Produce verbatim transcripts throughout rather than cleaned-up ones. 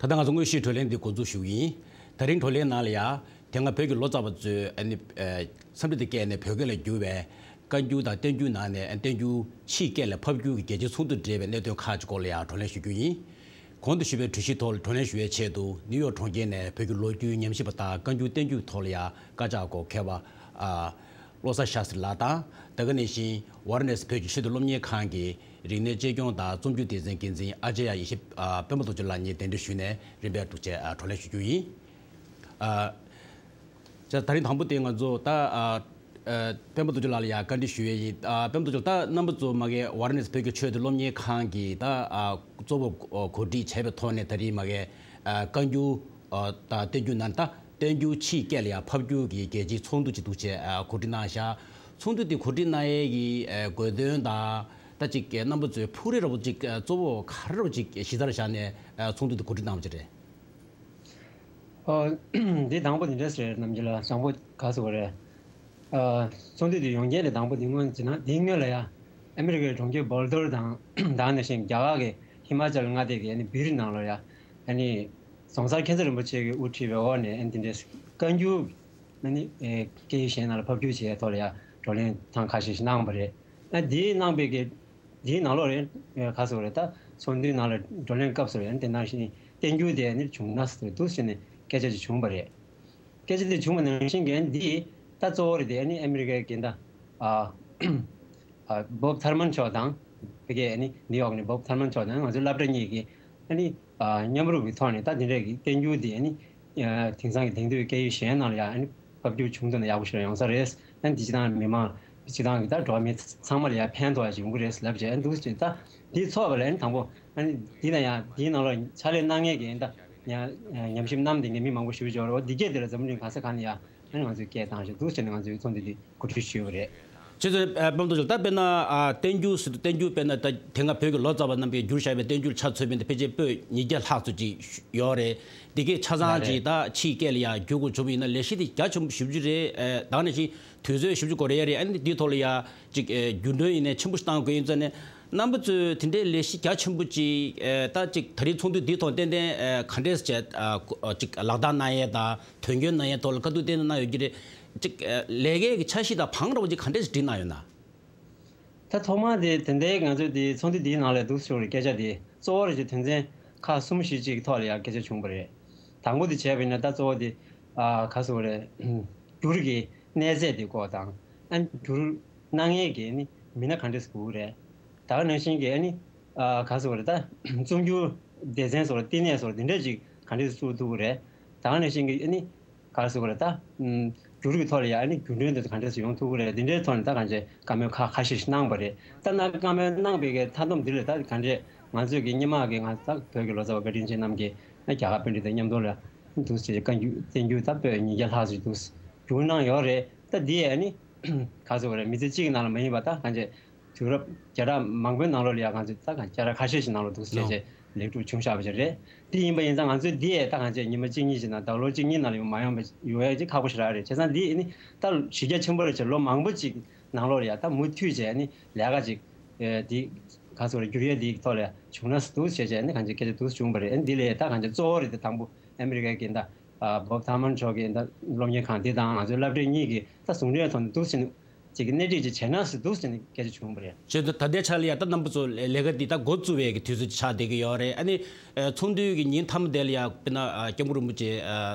ད་ལྟ་ང་ཚོ་དངོས་གཞིའི་བགྲོ་གླེང་འདི་འགོ་འཛུགས་ཞུ་གི་ཡིན། ད་རིང་བགྲོ་གླེང་ནང་ལ་ཡ། དེ་སྔ་བོད་ཀྱི་ལོ་ཙཱ་བ་ཚོས་ཨ་ནི་ཨ་འཚམས་འདྲི་དེ་བསྐྱལ་ནས་བོད་སྐད་ལ་བསྒྱུར་བའི་བཀའ་འགྱུར་དང་བསྟན་འགྱུར་ནང་ནས་ཨ་བསྟན་འགྱུར་ཕྱིའི་སྐད་ལ་ཕབ་བསྒྱུར་གྱི་རྒྱལ་སྤྱིའི་ཚོགས་འདུ་འབྲེལ་བའི་གནད་དོན་ཁག་ཅིག་སྐོར་ལ་ཡ་བགྲོ་གླེང་ཞུ་རྒྱུ་ཡིན། གོང་དུ་ཞུས་པའི་གྲོས་གཞིའི་ཐོག་ལ་བགྲོ་གླེང་ཞུ་བའི་ཆེད་དུ་ནིའུ་ཡོག་གྲོང་ཁྱེར་ནས་བོད་ཀྱི་ལོ་རྒྱུས་ཉམས་ཞིབ་པ་དང་བཀའ་འགྱུར་བསྟན་འགྱུར་ཐོག་ལ་ཡ་བཀའ་ཤག་སྐོར་མཁས་པ་ཨ། བློ་བཟང་ཤཱ་སྟྲི་ལགས་དང་། དེ་ག་ནང་བཞིན་ཝཱ་ར་ཎ་སི་བོད་ཀྱི་ཆེས་མཐོའི་སློབ་གཉེར་ཁང་གི་རིག་གནས་གཅེས་སྐྱོང་དང་རྩོམ་སྒྱུར་སྡེ་ཚན་འགན་འཛིན་ཨ་ཅཱརྱ་ཡེ་ཤེས་ཨ་པད་མ་རྡོ་རྗེ་ལགས་གཉིས་གདན་འདྲེན་ཞུས་ནས་རིམ་པས་འགྲོ་ཆེད་ཨ་བགྲོ་གླེང་ཞུ་རྒྱུ་ཡིན། ཨ། ཅག་ད་རིང་དང་པོ་དེ་ང་ཚོ་ད་ཨ་ཨ་པད་མ་རྡོ་རྗེ་ལགས་ལ་ཡང་བཀའ་འདྲི་ཞུ་ཡས་ཡིན། ཨ་པད་མ་རྡོ་རྗེ་ལགས་ད་རྣམ་པ་ཚོ་མ་གི་ཝཱ་ར་ཎ་སི་བོད་ཀྱི་ཆེས་མཐོའི་སློབ་གཉེར་ཁང་གི་ད་ཨ་གཙོ་བོ་གོ་སྒྲིག་བྱས་པའི་ཐོག་ནས་ད་རིང་མ་གི་ཨ་བཀའ་འགྱུར་ཨ་དང་བསྟན་འགྱུར་ནང་ད་བསྟན་འགྱུར་ཕྱིའི་སྐད་ལ་ཡང་ཕབ་བསྒྱུར་གྱི་རྒྱལ་སྤྱིའི་ཚོགས་འདུ་ཅིག་འདུག་བྱས་ཨ་གོ་སྒྲིག་གནང་བཞག་ཚོགས་འདུ་དེ་གོ་སྒྲིག་གནང་ཡས་ཀྱི་ཨ་དགོས་དོན་དང་ད་ཅིག་རྣམ་པ་ཚོས་ཕུགས་རེ་ར་བོ་ཅིག་ཨ་གཙོ་བོ་ག་རེ་ར་བོ་ཅིག་གཞི་རྩར་བཞག་ནས་ཨ་ཚོགས་འདུ་དེ་གོ་སྒྲིག་གནང་བ་ཅིག་རེད། ཨོ། འདི་དང་པོ་འདི་འདྲས་རེད། རྣམ་རྒྱལ་ལགས། དང་པོ་ག་ཟེར་བ་རེད། ཨ་ཚོགས་འདུ་འདི་ཡོང་རྐྱེན་དེ་དང་པོ་འདི་སྔོན་ཅི་ན་འདིའི་སྔོན་ལ་ཡ་ཨ་མི་རི་ཀའི་གྲོང་ཁྱེར་བོལ་ཏོར་དང་དེ་ནང་བཞིན་རྒྱ་གར་གྱི་ཧི་མ་ཅལ་མངའ་སྡེ་གི་ཨ་ནི་བིར་ནང་ལ་ཡ་ཨ་ནི་རྫོང་སར་མཁྱེན་བརྩེ་རིན་པོ་ཆེ་གིས་དབུ་ཁྲིད་པའི་འོག་ནས་ཨ་ནི་འདི་འདྲས་བཀའ་འགྱུར་ཨ་ནི་ཨེ་སྐད་ཡིག་གཞན་ནང་ལ་ཕབ་བསྒྱུར་བྱེད་ཡས་ཐོག་ལ་ཡ་བགྲོ་གླེང་ཐེངས་ཁ་ཤས་ཤིག་གནང་བ་རེད། ཨ་འདི་གནང་པའི་གི་འདིའི་ནང་ལོགས་རེད། ཨ་ག་ཟེར་བ་རེད། ད་ཚོགས་འདུའི་ནང་ལ་བགྲོ་གླེང་སྐབས་སུ་རེད། དེ་ནང་བཞིན་བསྟན་འགྱུར་དེ་ནི་བྱུང་ན་ཟེར་འདུག་ཟེར་ནས་སྐད་ཆ་ཅིག་བྱུང་བ་རེད། སྐད་ཆ་དེ་བྱུང་བ་ནང་བཞིན་གྱི་འདི་ད་གཙོ་བོ་རེད། དེ་ནི་ཨ་མི་རི་ཀའི་འགལ་ཟླ་ཨ་ཨ་བོབ་ཐར་མན་མཆོག་དང་། ཕ་གིའི་ནི་ནིའུ་ཡོག་ནས་བོབ་ཐར་མན་མཆོག་དང་ང་ཚོའི་སློབ་གྲྭ་གཉིས་ཀྱིས་ཨ་ནི་ཨ་མཉམ་རུབ་ཀྱི་ཐོག་ནས་ད་དེ་འདྲའི་གི་བསྟན་འགྱུར་འདི་ཨ་ནི་ཨ་དེང་སང་གི་དེང་དུས་སྐད་ཡིག་གཞན་ནང་ལ་ཡང་ཨ་ནི་ཕབ་བསྒྱུར་བྱུང་ཐུབ་ན་ཡག་པོ་ཞིག་ཡོང་ས་རེད། ཨ་ནི་འདི་སྤྱི་བཏང་མི་མང་སྤྱི་བཏང་གི་ད་འགྲོ་བ་མི་ཚང་མ་ལ་ཡང་ཕན་ཐོགས་ཡག་ཅིག་ཡོང་གི་རེད་ལབ་བྱས། ཨ་ནི་འདུག་ཅེས་ད་འདི་ཚོགས་པ་ལ་ཨ་ནི་དང་པོ་ཨ་ནི་འདི་ན་ཡང་འདིའི་ནང་ལ་ཕྱག་ལས་གནང་མཁན་གྱི་ཨ་ནི་ད་ཉ་ཉམས་ཞིབ་གནང་བསྡད་མཁན་མི་མང་པོ་ཞིག་ཡོད་རེད། འོ་འདི་སྐད་དེ་ལ་འཛམ་བུ་གླིང་ག་ས་ག་ནས་ཡང་ཨ་ནི་ང་ཚོས་སྐད་བཏང་ཞིག་འདུག་ཅེས་ནས་ང་ཚོས་ཚོགས་འདུ་འདི་གོ་སྒྲིག་ཞུས་པ་རེད། ཅེས་སོགས་ཨ་པང་དུ་ཞོག་ད་དཔེར་ན་ཨ་བསྟན་འགྱུར་ཟེར་དུས་བསྟན་འགྱུར་དཔེར་ན་ད་དེ་སྔ་བོད་ཀྱི་ལོ་ཙཱ་བ་རྣམས་ཀྱིས་བསྒྱུར་བཞག་པའི་བསྟན་འགྱུར་ཆ་མཚོན་པའི་འདི་ཕལ་ཆེར་པོད་ཉིས་བརྒྱ་ལྷག་ཙམ་ཅིག་ཡོད་རེད། འདི་གས་ཆ་ཚང་ལགས་རེད། ཅིག་ད་ཕྱིའི་སྐད་ལ་ཡང་བསྒྱུར་དགོས་བྱུང་བ་ཡིན་ན་ལས་གཞི་འདི་རྒྱ་ཆེན་པོ་ཞེ་པོ་ཅིག་རེད། ཨ་ད་ག་ནང་བཞིན་དུས་ཚོད་ཞེ་པོ་ཅིག་འགོར་ཡ་རེད། ཨ་ནི་འདིའི་ཐོག་ལ་ཡ་ཅིག་ཨ་བསྒྱུར་འདོན་ཡིན་ནའི་ཆེན་པོ་ཞིག་བཏང་དགོས་ཡིན་ཙང་ནས་རྣམ་པ་ཚོས་དེ་འདྲའི་ལས་གཞི་རྒྱ་ཆེན་པོ་ཅིག་ཨ་ད་ཅིག་ད་རེས་ཚོགས་འདུ་འདིའི་ཐོག་ཏན་ཏན་ཨ་ག་འདྲས་བྱས་ཨ་ཅིག་ལག་བསྟར་གནང་ཡས་དང་། དོན་འཁྱོལ་གནང་ཡས་ཐོག་ལ་བཀའ་བསྡུར་ཏན་ཏན་གནང་ཡོད་ཀྱི་རེད། ཅིག་ཨ་ལས་ཀའི་གི་འཆར་གཞི་དང་བང་ར་བ་ཅིག་ག་འདྲས་སྒྲིག་གནང་ཡོད་ན། ད་ཐོག་མར་དེ་དེ་འདྲའི་ང་ཚོས་དེ་ཚོགས་འདུ་དེའི་ནང་ལ་འདུག་ཞུ་བའི་སྐད་ཆ་དེ་གཙོ་བོ་རེད་ཅེས་དོན་ཚན་ཁག་གསུམ་བཞི་ཅིག་ཐོག་ལ་ཡང་སྐད་ཆ་བྱུང་བ་རེད། དང་པོ་དེ་བྱས་པ་ཡིན་ན་ད་གཙོ་བོ་དེ་ཨ་ག་ཟེར་བ་རེད། འགྱུར་གྱི་གནས་ཚད་དེ་སྐོར་དང་། ཨ་འགྱུར་གནང་མཁན་གྱི་ནི་མི་སྣ་ག་འདྲས་དགོས་རེད། ད་ག་ནང་བཞིན་གྱི་ཨ་ནི་ཨ་ག་ཟེར་བ་རེད། ད་རྩོམ་སྒྱུར་སྡེ་ཚན་སོགས་ལ་བསྟི་གནས་སོགས་འདི་འདྲ་ཅིག་ག་འདྲས་བཙུགས་ཐུབ་ཀྱི་རེད། ད་ག་ནང་བཞིན་གྱི་ཨ་ནི་ག་རེ་ཟེར་དགོས་རེད། ད་ཨམ་འགྱུར་གྱི་ཐོག་ལ་ཡང་ཨ་ནི་འགྱུར་འགྲོས་འདི་ག་འདྲས་སེ་ཡོང་ཐུབ་ཀྱི་རེད། འདི་འདྲའི་ཐོག་ནས་ད་གང་བྱས་བཀའ་མོལ་ཁག་ཁ་ཤས་ཤིག་གནང་བ་རེད། ད་ན་བཀའ་མོལ་གནང་བའི་གི་མཐའ་སྡོམ་འདི་ལ་ད་གང་བྱས་ང་ཚོས་ཀྱི་སྔོན་མ་གི་ང་ད་བོད་ཀྱི་ལོ་ཙཱ་བ་བཀའ་དྲིན་ཅན་རྣམས་ཀྱིས་ན་རྒྱ་གར་པཎྜི་ཏ་མཉམ་དུ་ལ་འདུག་ཟེར་བཀའ་འགྱུར་བསྟན་འགྱུར་ད་པོད་ཉིས་བརྒྱ་ལྷག་ཙམ་འདུག་བསྒྱུར་གནང་ཡོད་རེད། ད་འདི་ཨ་ནི་ག་རེ་ཟེར་དགོས་རེད། མི་ཚེ་གཅིག་གི་ནང་ལ་མ་ཡིན་པ་ད་གང་བྱས་དུས་རབས་བརྒྱ་ཕྲག་མང་པོའི་ནང་ལོགས་ལ་ཡང་ང་ཚོས་ད་གང་བརྒྱ་ཕྲག་ཁ་ཤས་ཤིག་ནང་ལ་འདུག་སེ་བྱས་བྱས་ལེགས་གྲུབ་བྱུང་བཞག་པ་ཞིག་རེད། དེ་ཡིན་པ་ཡིན་ཙང་ང་ཚོས་འདི་ཡས་ད་གང་བྱས་ཉི་མ་གཅིག་གཉིས་ཤིག་ནང་ད་ལོ་གཅིག་གཉིས་ནང་ལ་ཡོང་མ་ཡོང་བ་ཡོང་ཡ་ཅིག་ཁག་པོ་ཞེ་དྲག་རེད། བྱས་ཙང་འདི་ནི་ད་གཞི་རྒྱ་ཆེན་པོ་རེད་བྱས་ལོ་མང་པོ་ཅིག་ནང་ལོགས་ལ་ཡ་ད་མུ་མཐུད་བྱས་ནི་ལས་ཀ་ཅིག་འདི་ག་རེ་ཟེར་དགོས་རེད། འགྱུར་ཡས་འདི་ཐོག་ལ་ཡ་བྱུང་ན་འདུག་བྱས་བྱས་ནི་གང་བྱས་སྐད་ཆ་འདུག་བྱུང་བ་རེད། འདི་ལས་ད་གང་བྱས་གཙོ་བོ་རེད། དེ་དང་པོ་ཨ་མི་རི་ཀའི་གི་ད་ཨ་བོབ་ཐར་མན་མཆོག་གི་ད་སློབ་གཉེར་ཁང་འདི་དང་ང་ཚོའི་སློབ་གྲྭའི་གཉིས་ཀྱི་ད་ཟུང་འབྲེལ་ཐོག་ནས་འདུག་ཟེར་ནས་ཅིག་གི་སྣེ་ཁྲིད་ཅིག་བྱས་ན་ཟེར་འདུག་ཟེར་ནས་སྐད་ཆ་བྱུང་བ་རེད། བྱས་ཙང་ད་ལྟའི་ཆ་ལ་ཡ་ད་རྣམ་པ་ཚོ་ལས་ཀ་འདི་ད་འགོ་བཙུགས་པའི་གི་དུས་ཚོད་ཆགས་བསྡད་ཀྱི་ཡོད་རེད། ཨ་ནི་ཚོགས་འདུའི་གི་ཉིན་མཐའ་མ་དེ་ལ་ཡ་དཔེར་ན་སྐྱབས་མགོན་རིན་པོ་ཆེ་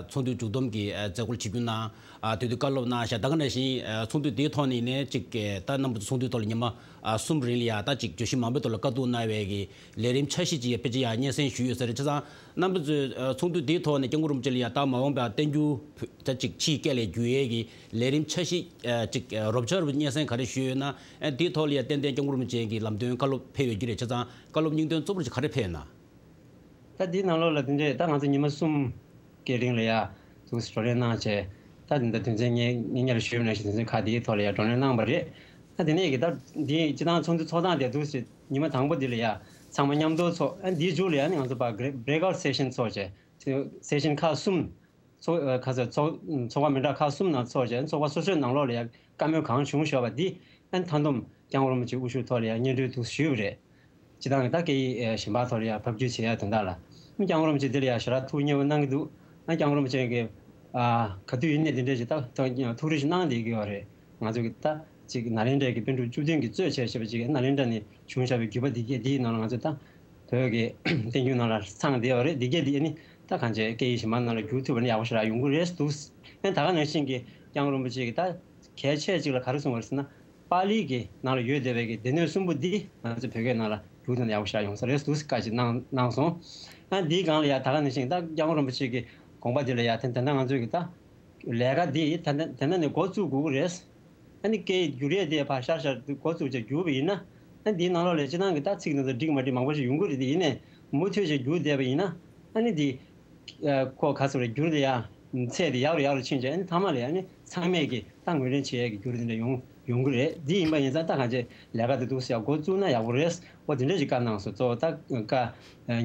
ཚོགས་འདུའི་མཇུག་བསྡོམས་ཀྱི་མཛད་སྒོར་ཆིབས་བསྒྱུར་གནང་། དེ་དུས་བཀའ་སློབ་གནང་ཤག་ད་ག་ནང་བཞིན་ཚོགས་འདུ་འདིའི་ཐོག་ནས་ནས་ཅིག་ད་རྣམ་པ་ཚོ་ཚོགས་འདུའི་ཐོག་ལ་ཉི་མ་གསུམ་རིང་ལ་ཡ་ད་ཅིག་བརྗོད་གཞི་མང་པོའི་ཐོག་ལ་བཀའ་བསྡུར་གནང་བའི་གི་ལས་རིམ་འཆར་གཞི་ཅིག་ཡ་ཕལ་ཆེར་ཡ་སྙན་སེང་ཞུས་ཡོད་ས་རེད། བྱས་ཙང་རྣམ་པ་ཚོས་ཚོགས་འདུ་འདིའི་ཐོག་ནས་སྐྱབས་མགོན་རིན་པོ་ཆེ་ལ་ཡ་ད་མ་འོངས་པར་བསྟན་འགྱུར་ད་ཅིག་ཕྱིའི་སྐད་ལ་བསྒྱུར་ཡས་ཀྱི་ལས་རིམ་འཆར་གཞི་ཅིག་རོབ་ཆ་རུ་སྙན་སེང་ག་རེ་ཞུས་ཡོད་ན། འདིའི་ཐོག་ལ་ཡ་ཏན་ཏན་སྐྱབས་མགོན་རིན་པོ་ཆེ་གི་ལམ་སྟོན་བཀའ་སློབ་ཕེབས་ཡོད་ཀྱི་རེད། བྱས་ཙང་བཀའ་སློབ་སྙིང་དོན་གཙོ་བོར་ཅིག་ག་རེ་ཕེབས་ཡོད་ན། ད་འདིའི་ནང་ལོགས་ལ་དེ་འདྲས་ད་ང་ཚོ་ཉི་མ་གསུམ་གྱི་རིང་ལ་ཡ་འདུག་སེ་བགྲོ་གླེང་གནང་བྱས། ད་དེ་འདྲ་དོན་ཚན་ངས་ངས་སྔོན་ལ་ཞུས་པ་ནང་བཞིན་དོན་ཚན་ཁག་དེའི་ཐོག་ལ་ཡ་བགྲོ་གླེང་གནང་བ་རེད། ད་དེ་ནས་ཀྱི་ད་འདི་སྤྱི་བཏང་ཚོགས་འདུ་ཚོགས་སྟངས་དེ་འདུག་སེ་ཉི་མ་དང་པོ་འདི་ལ་ཡ་ཚང་མ་མཉམ་དུ་ཚོགས། ཨ་འདིའི་མཇུག་ལ་ཡ་ནི་ང་ཚོ་ཕར་བྷི་རེག་ཨའུཊ་སེ་ཤན་ཚོགས་བྱས། སེ་ཤན་ཁག་གསུམ་ཚོགས་ཁ་ཚ་ཚོགས་ཚོགས་པ་མི་འདྲ་ཁག་གསུམ་ནང་ཚོགས་བྱས། ཚོགས་པ་སོ་སོའི་ནང་ལོགས་ལ་ཡ་བཀའ་མོལ་གང་བྱུང་ཞུས་པ་འདི་ཨ་མཐའ་སྡོམ་སྐྱབས་མགོན་རིན་པོ་ཆེའི་དབུ་བཞུགས་ཐོག་ལ་ཡ་སྙན་སྒྲོན་འདུག་སེ་ཞུས་པ་རེད། སྤྱི་བཏང་གི་ད་སྐད་ཡིག་གཞན་པ་ཐོག་ལ་ཡ་ཕབ་བསྒྱུར་བྱེད་ཡ་དོན་དག་ལ། སྐྱབས་མགོན་རིན་པོ་ཆེ་འདི་ལ་ཡང་ཞེ་དྲག་ཐུགས་མཉེས་པོ་གནང་གི་འདུག་ཨ་སྐྱབས་མགོན་རིན་པོ་ཆེ་གིས་ཨ་ག་དུས་ཡིན་ནའི་འདི་འདྲ་ཞིག་ད་ཐུགས་རེ་ཞིག་གནང་བསྡད་ཀྱི་ཡོད་རེད། ང་ཚོ་གི་ད་ཅིག་ནཱ་ལེནྡྲའི་གི་པཎ་གྲུབ་བཅུ་བདུན་གྱིས་གཙོས་བྱས་བྱས་པ་ཅིག་ནཱ་ལེནྡྲ་ནས་བྱུང་བཞག་པའི་བརྒྱུད་པ་འདི་གས་འདིའི་ནང་ལ་ང་ཚོ་ད་བོད་ཀྱི་བསྟན་འགྱུར་ནང་ལ་ཚང་བསྡད་ཡོད་རེད། འདི་གས་འདི་ཨ་ནི་ད་གང་བྱས་སྐད་ཡིག་གཞན་པ་ནང་ལ་བསྒྱུར་ཐུབ་པ་ནི་ཡག་པོ་ཞེ་དྲག་ཡོང་གི་རེད་འདུག་ཨ་ནི་ད་ག་ནང་བཞིན་གྱི་སྐྱབས་མགོན་རིན་པོ་ཆེ་གིས་ད་གལ་ཆེ་ཅིག་ལ་ག་རེ་གསུངས་པ་རེད་ཟེར་ན། པཱ་ལིའི་གི་ནང་ལ་ཡོད་བསྡད་པའི་གི་སྡེ་སྣོད་གསུམ་པོ་འདི་ང་ཚོ་བོད་སྐད་ནང་ལ་བསྒྱུར་ཐུབ་ན་ཡག་པོ་ཞེ་དྲག་ཡོང་ས་རེད་འདུག་བཀའ་ཅིག་གནང་གནང་སོང་། ཨ་འདིའི་སྒང་ལ་ཡ་ད་ག་ནང་བཞིན་ད་སྐྱབས་མགོན་རིན་པོ་ཆེ་གི་དགོངས་པ་འདི་ལ་ཡ་ད་ད་ལྟ་ང་ཚོའི་གི་ད་ལས་ཀ་འདི་ད་ད་ད་ལྟ་ནས་འགོ་བཙུགས་དགོས་ཀྱི་རེད། ཨ་ནི་སྐད་ཡིག་བསྒྱུར་ཡས་དེ་ཕར་ཤར་ཤར་དུ་འགོ་བཙུགས་བྱས་བསྒྱུར་བ་ཡིན་ན། ཨ་ནི་འདིའི་ནང་ལོགས་ལ་སྤྱིར་བཏང་གི་ད་ཚིག་འདི་ཚོ་འགྲིག་མ་འགྲིག་མང་པོ་ཞིག་ཡོང་གི་རེད། དེ་ཡིན་ནའི་མུ་མཐུད་བྱས་བསྒྱུར་བསྡད་པ་ཡིན་ན། ཨ་ནི་འདི་ཨ་ཁོ་ག་ཚོད་རེད། བསྒྱུར་དེ་ཡ་ཚད་དེ་ཡག་རུ་ཡག་རུ་ཕྱིན་བྱས་ཨ་ནི་མཐའ་མ་ལ་ཨ་ནི་ཚང་མས་ཀྱི་ད་ངོས་ལེན་བྱེད་ཡས་ཀྱི་བསྒྱུར་དེ་འདྲ་ཡོང་ཡོང་གི་རེད། འདི་ཡིན་པ་ཡིན་ཙང་ད་གང་བྱས་ལས་ཀ་དེ་འདུག་ཟེར་ཡ་འགོ་བཙུགས་ན་ཡག་པོ་རེད། འོ་དེ་འདྲ་ཞིག་བཀའ་གནང་སོང་། གཙོ་བོ་ད་བཀའ་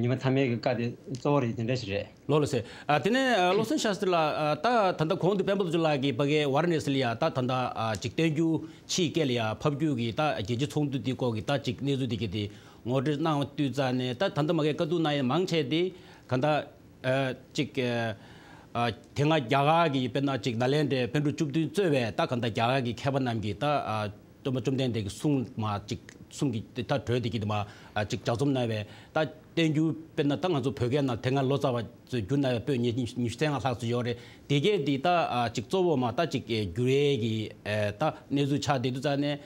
ཉི་མ་མཐའ་མའི་གི་བཀའ་དེ་གཙོ་བོ་རེད། དེ་འདྲ་ཞིག་རེད། ལགས་ལགས་སེ། ཨ་དེ་ནས་ཨ་བློ་བཟང་ཤཱསྟྲི་ལགས། ཨ་ད་ད་ལྟ་གོང་དུ་སྤེན་པ་ཚེ་རིང་ལགས་ཀྱིས་ཕ་གིའི་ཝཱ་ར་ཎ་སི་ལ་ཡ་ད་ད་ལྟ་ཨ་ཅིག་བསྟན་འགྱུར་ཕྱིའི་སྐད་ལ་ཡ་ཕབ་བསྒྱུར་གྱི་ད་རྒྱལ་སྤྱིའི་ཚོགས་འདུ་འདི་སྐོར་གྱི་ད་ཅིག་གནས་ཚུལ་འདི་གས་དེ་ངོ་སྤྲོད་གནང་བ་དུས་ཙང་ནས་ད་ད་ལྟ་མ་གིའི་བཀའ་བསྡུར་གནང་ཡས་མང་ཆེ་དེ་ག་ད་ཨ་ཅིག་ཨ་དེ་སྔ་རྒྱ་གར་གྱི་དཔེར་ན་ཅིག་ནཱ་ལེནྡྲའི་པཎ་གྲུབ་བཅུ་བདུན་གཙོས་པའི་ད་ག་ད་རྒྱ་གར་གྱི་མཁས་པ་རྣམས་ཀྱིས་ད་ཨ། སྟོན་པ་བཅོམ་ལྡན་འདས་ཀྱི་གསུང་མ་ཅིག་གསུང་གི་ད་གྲོས་དེ་གི་དེ་མ་ཅིག་ལྗགས་རྩོམ་གནང་བའི་ད་བསྟན་འགྱུར་དཔེར་ན་ད་ང་ཚོ་བོད་སྐད་ནང་དེ་སྔ་ལོ་ཙཱ་བ་ཚོས་བསྒྱུར་གནང་བའི་པོད་ཉི་ཉི་ཉི་ཤུ་རྩ་ལྔ་ལྷག་ཙམ་ཡོད་རེད། དེ་གས་དེ་ད་ཅིག་གཙོ་བོ་མ་ད་ཅིག་བསྒྱུར་ཡས་ཀྱི་ད་གནས་ཚུལ་ཆགས་བསྡད་དུས་ཙང་ནས་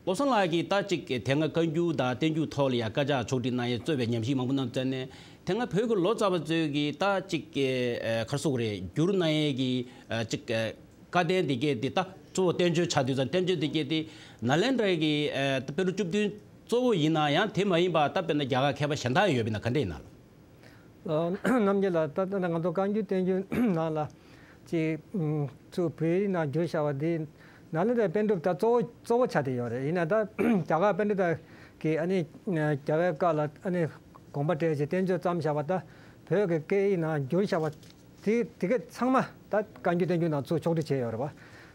བློ་བཟང་ལགས་ཀྱིས་ད་ཅིག་དེ་སྔ་བཀའ་འགྱུར་དང་བསྟན་འགྱུར་ཐོག་ལ་ཡང་དཀར་ཆག་ཕྱོགས་སྒྲིག་གནང་ཡས་གཙོས་པའི་ཉམས་ཞིབ་མང་པོ་གནང་དུས་ཙང་ནས་དེ་སྔ་བོད་ཀྱི་ལོ་ཙཱ་བ་ཚོས་ཀྱི་ད་ཅིག་ག་རེ་ཟེར་དགོས་རེད། བསྒྱུར་གནང་ཡས་ཀྱི་ཅིག་བཀའ་བསྟན་འདི་གས་འདི་ད་གཙོ་བོ་བསྟན་བཅོས་ཆགས་དུས་ཙང་བསྟན་བཅོས་འདི་གས་འདི་ནཱ་ལེནྡྲ་གི་ཨ་པཎ་གྲུབ་བཅུ་བདུན་གཙོ་བོ་ཡིན་ན་ཡང་དེ་མ་ཡིན་པ་ད་དཔེར་ན་རྒྱ་གར་མཁས་པ་གཞན་དག་ཡོད་པ་ཡིན་ན་ག་འདྲ་ཡིན་ན་ལགས། ཨ་རྣམ་རྒྱལ་ལགས། ད་ད་ང་ཚོ་བཀའ་འགྱུར་བསྟན་འགྱུར་ནང་ལ་ཅིག་ཚུར་བོད་ཡིག་ནང་བསྒྱུར་བཞག་པ་འདི་ནཱ་ལེནྡྲའི་པཎ་གྲུབ་ད་གཙོ་བོ་གཙོ་བོ་ཆགས་བསྡད་ཡོད་རེད། ཡིན་ན་ད་རྒྱ་གར་པཎ་གྲུབ་ད་གི་ཨ་ནི་རྒྱལ་བའི་བཀའ་ལ་ཨ་ནི་དགོངས་པ་བྲལ་བྱས་བསྟན་བཅོས་བརྩམས་བཞག་པ་ད་བོད་ཀྱི་སྐད་ཡིག་ནང་བསྒྱུར་བཞག་པ། དེ་དེ་ག་ཚང་མ་ད་བཀའ་འགྱུར་བསྟན་འགྱུར་ནང་ཚུར་ཕྱོགས་སྒྲིག་བྱས་ཡོད་རེད་པ།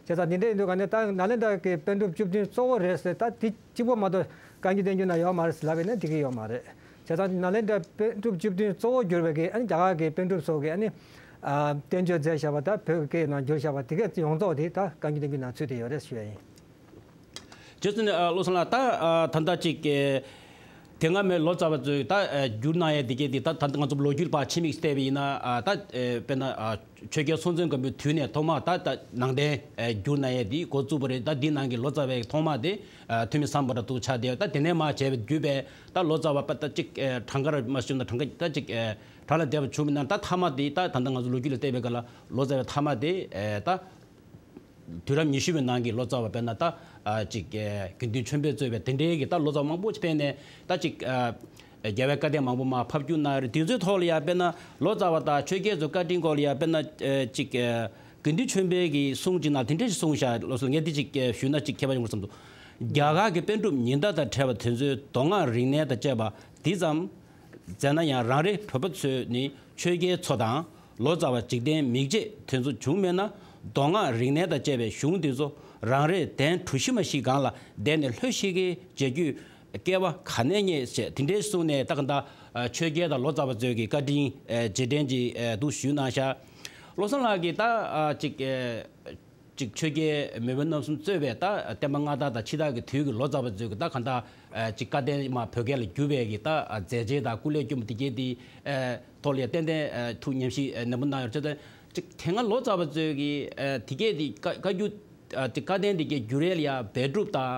བྱས་ཙང་འདི་འདྲ་ཡིན་དུས་ག་ནས་ད་ནཱ་ལེནྡྲ་གི་པཎ་གྲུབ་བཅུ་བདུན་གཙོ་བོ་རེད་ཟེར་ད་དེ་གཅིག་པོ་མ་གཏོགས་བཀའ་འགྱུར་བསྟན་འགྱུར་ནང་ཡོད་མ་རེད་ཟེར་ལབ་པ་ཡིན་ན་དེ་ག་ཡོད་མ་རེད། བྱས་ཙང་ནཱ་ལེནྡྲ་པཎ་གྲུབ་བཅུ་བདུན་གཙོ་བོ་གྱུར་པའི་གི་ཨ་ནི་རྒྱ་གར་གི་པཎ་གྲུབ་ཚོ་གི་ཨ་ནི་ཨ་བསྟན་བཅོས་མཛད་བཞག་པ་ད་བོད་ཀྱི་སྐད་ནང་བསྒྱུར་བཞག་པ་དེ་ག་ཡོངས་རྫོགས་དེ་ད་བཀའ་འགྱུར་བསྟན་འགྱུར་ནང་ཚུད་བསྡད་ཡོད་རེད་ཞུ་ཡ་ཡིན། རྗེས་སུ་ནི་ཨ་བློ་བཟང་ལགས། ད་ཨ་ད་ལྟ་ཅིག་ཨེ་དེ་སྔ་མའི་ལོ་ཙཱ་བ་ཚོས་ད་ཨེ་བསྒྱུར་གནང་ཡས་དེ་གས་དེ་ད་ད་ང་ཚོ་ལོ་རྒྱུས་ལ་ཕར་ཕྱི་མིག་བལྟས་པ་ཡིན་ན་ཨ་ད་ཨེ་དཔེར་ན་ཨ་ཆོས་རྒྱལ་སྲོང་བཙན་སྒམ་པོའི་དུས་ནས་ཐོག་མ་ད་ད་ནང་བསྟན་ཨེ་བསྒྱུར་གནང་ཡས་དེ་འགོ་བཙུགས་པ་རེད། ད་འདི་ནང་གི་ལོ་ཙཱ་བའི་ཐོག་མ་དེ་ཨ་ཐོན་མི་སམ་བྷོ་ཊ་ཐུག་ཆགས་བསྡད། ད་དེ་ནས་མར་བྱས་པའི་བརྒྱུད་པའི་ད་ལོ་ཙཱ་བ་པ་ད་ཅིག་ཨེ་གྲངས་ཀ་ར་མ་ཞུ་ན་གྲངས་ཀ་ད་ཅིག་ཨེ་གྲངས་ལ་བསྡད་པ་བྱུང་མིན་ན། ད་མཐའ་མ་དེ་ད་ད་ལྟ་ང་ཚོ་ལོ་རྒྱུས་ལ་བལྟས་པའི་སྐབས་ལ་ལོ་ཙཱ་བའི་མཐའ་མ་དེ་ཨེ་ད། དུས་རབས་ཉི་ཤུ་པའི་ནང་གི་ལོ་ཙཱ་བ་དཔེར་ན་ད་ཨ་ཅིག་ཨ་དགེ་འདུན་ཆོས་འཕེལ་གཙོས་པའི་དེ་འདྲའི་གི་ད་ལོ་ཙཱ་བ་མང་པོ་ཅིག་ཕེབས་ནས་ད་ཅིག་ཨ་རྒྱལ་བའི་བཀའ་བསྟན་མང་པོ་མར་ཕབ་བསྒྱུར་གནང་རེད། དེ་ཚོའི་ཐོག་ལ་ཡང་དཔེར་ན་ལོ་ཙཱ་བ་དང་ཆོས་རྒྱལ་ཚོའི་བཀའ་དྲིན་སྐོར་ལ་ཡང་དཔེར་ན་ཨ་ཅིག་ཨ་དགེ་འདུན་ཆོས་འཕེལ་གྱིས་གསུང་ཅིག་ནང་དེ་འདྲ་ཞིག་གསུངས་ཤག་ལགས་སོ། ངས་འདི་ཅིག་ཨ་ཞུས་ན་ཅིག་ཁྱད་པར་ཡོང་གི་བསམ་འདུག་རྒྱ་གར་གྱི་པཎ་གྲུབ་ཉི་ཟླ་དང་བྲལ་བ་དེ་ཚོའི་མདོ་སྔགས་རིག་གནས་དང་བཅས་པ་འདི་ཙམ་མཛད་ན་ཡང་རང་རེ་བོད་པ་ཚོས་ནི་ཆོས་རྒྱལ་ཚོ་དང་ལོ་ཙཱ་བ་འཇིག་རྟེན་མིག་འབྱེད་དེ་ཚོ་བྱུང་མེད་ན་མདོ་སྔགས་རིག་གནས་དང་བཅས་པའི་གཞུང་འདི་ཚོ་རང་རེའི་གདན་གྲུ་བཞི་མ་ཞིག་སྒང་ལ་བསྡད་ནས་ལྷོད་ཤིག་གེ་མཇལ་རྒྱུའི་སྐལ་བ་ག་ནས་རྙེད་ཟེར་དེ་འདྲའི་གསུངས་ནས་ད་ག་ད་ཆོས་རྒྱལ་དང་ལོ་ཙཱ་བ་ཚོའི་གི་བཀའ་དྲིན་རྗེས་དྲན་གྱི་འདུག་ཞུས་གནང་ཤག་བློ་བཟང་ལགས་ཀྱིས་ད་ཅིག་ཅིག་ཆོས་རྒྱལ་མེས་དབོན་རྣམ་གསུམ་གཙོས་པའི་ད་བསྟན་པ་སྔ་དར་དང་ཕྱི་དར་གྱི་དུས་ཀྱི་ལོ་ཙཱ་བ་ཚོས་ཀྱི་ད་གང་ལྟར་ཨ་ཅིག་བཀའ་བསྟན་མར་བོད་སྐད་ལ་བསྒྱུར་བའི་གི་ད་ཨ་མཛད་རྗེས་དང་སྐུ་ལས་བསྐྱོན་པ་དེ་གས་དེ་ཨ་ཐོག་ལ་ཡང་ཏན་ཏན་ཨ་ཐུགས་ཉམས་ཞིབ་ཨ་ནན་པོ་གནང་ཡོད་ཅེས་དང་ཅིག་དེ་སྔ་ལོ་ཙཱ་བ་ཚོས་ཀྱི་ཨ་དེ་གས་དེ་བཀའ་བཀའ་བསྒྱུར་ཨ་ཅིག་བཀའ་བསྟན་དེ་གས་བསྒྱུར་ཡས་ལ་ཡང་འབད་སྒྲུབ་དང་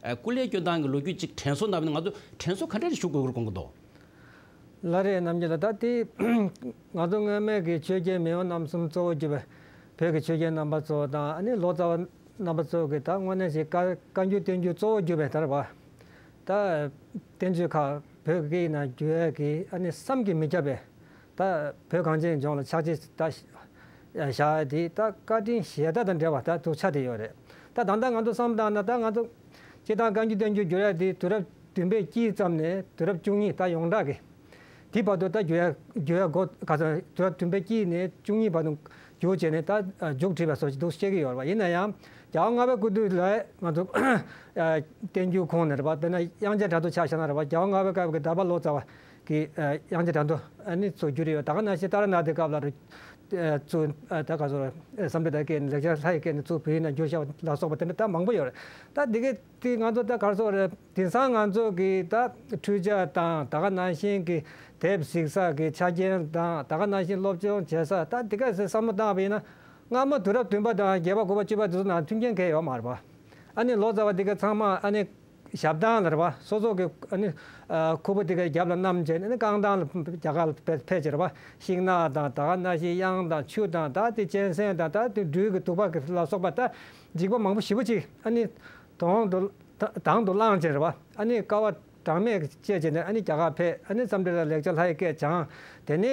ཨ་སྐུ་ལས་བསྐྱོན་སྟངས་ཀྱི་ལོ་རྒྱུས་ཅིག་དྲན་གསོ་གནང་བ་ན་ང་ཚོ་དྲན་གསོ་ག་འདྲ་ཞིག་ཞུ་དགོས་ཀྱི་རེད་དགོངས་ཀྱི་འདུག་ལགས་རེད། རྣམ་རྒྱལ་ལགས། ད་དེ་ང་ཚོ་སྔོན་མའི་གི་ཆོས་རྒྱལ་མེས་དབོན་རྣམ་གསུམ་གཙོ་བོ་གྱུར་པའི་བོད་ཀྱི་ཆོས་རྒྱལ་རྣམ་པ་ཚོ་དང་ཨ་ནི་ལོ་ཙཱ་བ་རྣམ་པ་ཚོ་གི་ད་དངོས་གནས་ཞིག་བཀའ་བཀའ་འགྱུར་བསྟན་འགྱུར་གཙོ་བོ་གྱུར་པའི་ད་རེད་པ། ད་བསྟན་བཅོས་ཁག་བོད་ཀྱི་སྐད་ཡིག་ནང་བསྒྱུར་ཡས་ཀྱི་ཨ་ནི་བསམ་གྱིས་མི་ཁྱབ་པའི་ད་བོད་གངས་ཅན་ལྗོངས་ལ་ཕྱག་རྗེས་ད་བཞག་ཡས་དེ་ད་བཀའ་དྲིན་གཞལ་དག་དང་འབྲེལ་བ་ད་འདུག་ཆགས་བསྡད་ཡོད་རེད། ད་ད་ལྟ་ང་ཚོ་བསམ་བློ་བཏང་ན་ད་ང་ཚོ་སྤྱིར་བཏང་བཀའ་འགྱུར་བསྟན་འགྱུར་བསྒྱུར་ཡས་དེ་དུས་རབས་བདུན་པའི་དཀྱིལ་ཙམ་ནས་དུས་རབས་བཅུ་གཉིས་ད་ཡོངས་གྲགས་ཀྱི་དེ་བར་དུ་ད་བསྒྱུར་ཡ་བསྒྱུར་ཡ་འགོ་ག་ཚོད་དུས་རབས་བདུན་པའི་དཀྱིལ་ནས་བཅུ་གཉིས་བར་དུ་བསྒྱུར་བྱས་ནས་ད་མཇུག་བསྒྲིལ་བ་སོགས་ཅིག་འདུག་བཤད་ཀྱི་ཡོད་རེད་པ། ཡིན་ན་ཡང་རྒྱལ་བ་ལྔ་པའི་སྐུ་དུས་ལ་ང་ཚོ་བསྟན་འགྱུར་ཁོངས་ནས་རེད་པ། དཔེར་ན་དབྱངས་ཅན་སྒྲ་མདོ་ཆ་བཞག་ན་རེད་པ། རྒྱལ་བ་ལྔ་པའི་སྐབས་ཀྱི་དར་པ་ལོ་ཙཱ་བ་ གི་དབྱངས་ཅན་གྲགས་འདོན་ཨ་ནི་ཚུར་བསྒྱུར་ཡོད། ད་ག་ནང་བཞིན་ཏཱ་ར་ནཱ་ཐའི་སྐབས་ལ་ཚུར་ད་ག་ཚོད་བསམ་གྲུབ་དང་སྐད་ནས་ལེགས་སྦྱར་ལྷ་ཡི་སྐད་ནས་ཚུར་བོད་ཡིག་ནང་བསྒྱུར་བཞག་པ་ལ་སོགས་པ་དེ་འདྲ་ད་མང་པོ་ཡོད་རེད། ད་འདི་གའི་དེ་ང་ཚོ་ད་ག་རེ་ཟེར་དགོས་རེད། དེང་སང་ང་ཚོ་གི་ད་འཕྲུལ་ཆས་དང་ད་ག་ནང་བཞིན་གི་དེབ་གཟིགས་ས་གི་ཆ་རྐྱེན་དང་ད་ག་ནང་བཞིན་སློབ་སྦྱོང་བྱེད་ས་ད་འདི་ག་ཟེར་བསམ་བློ་བཏང་བ་ཡིན་ན། སྔ་མོ་དུས་རབས་བདུན་པ་དང་བརྒྱད་པ་དགུ་པ་བཅུ་པ་དེ་ཚོ་ནང་མཐུན་རྐྱེན་གང་ཡང་ཡོད་མ་རེད་པ། ཨ་ནི་ལོ་ཙཱ་བ་འདི་ག་ཚང་མ་ཨ་ནི་ཞབས་ཐང་ལ་རེད་པ། སོ་སོ་གི་ཨ་ནི་ཁུར་པོ་འདི་ག་རྒྱབ་ལ་བསྣམས་བྱས་ནས་ཨ་ནི་རྐང་ཐང་ལ་རྒྱ་གར་ལ་ཕེབས་ཕེབས་བྱས་རེད་པ། ཤིང་ནགས་དང་ད་ག་ནང་བཞིན་གཡང་དང་ཆུ་དང་ད་དེ་གཅན་གཟན་དང་ད་དེ་སྦྲུལ་གྱི་གདུག་པ་ལ་སོགས་པ་ད་འཇིགས་པ་མང་པོ་ཞེ་པོ་ཅིག་ཨ་ནི་དོང་དུ་དང་དུ་བླངས་བྱས་རེད་པ། ཨ་ནི་དཀའ་བ་གྲངས་མེད་སྤྱད་བྱས་ནས་ཨ་ནི་རྒྱ་གར་ཕེབས། ཨ་ནི་བསམ་གྲུབ་ལ་ལེགས་སྦྱར་ལྷ་ཡི་སྐད་སྦྱངས། དེ་ནས་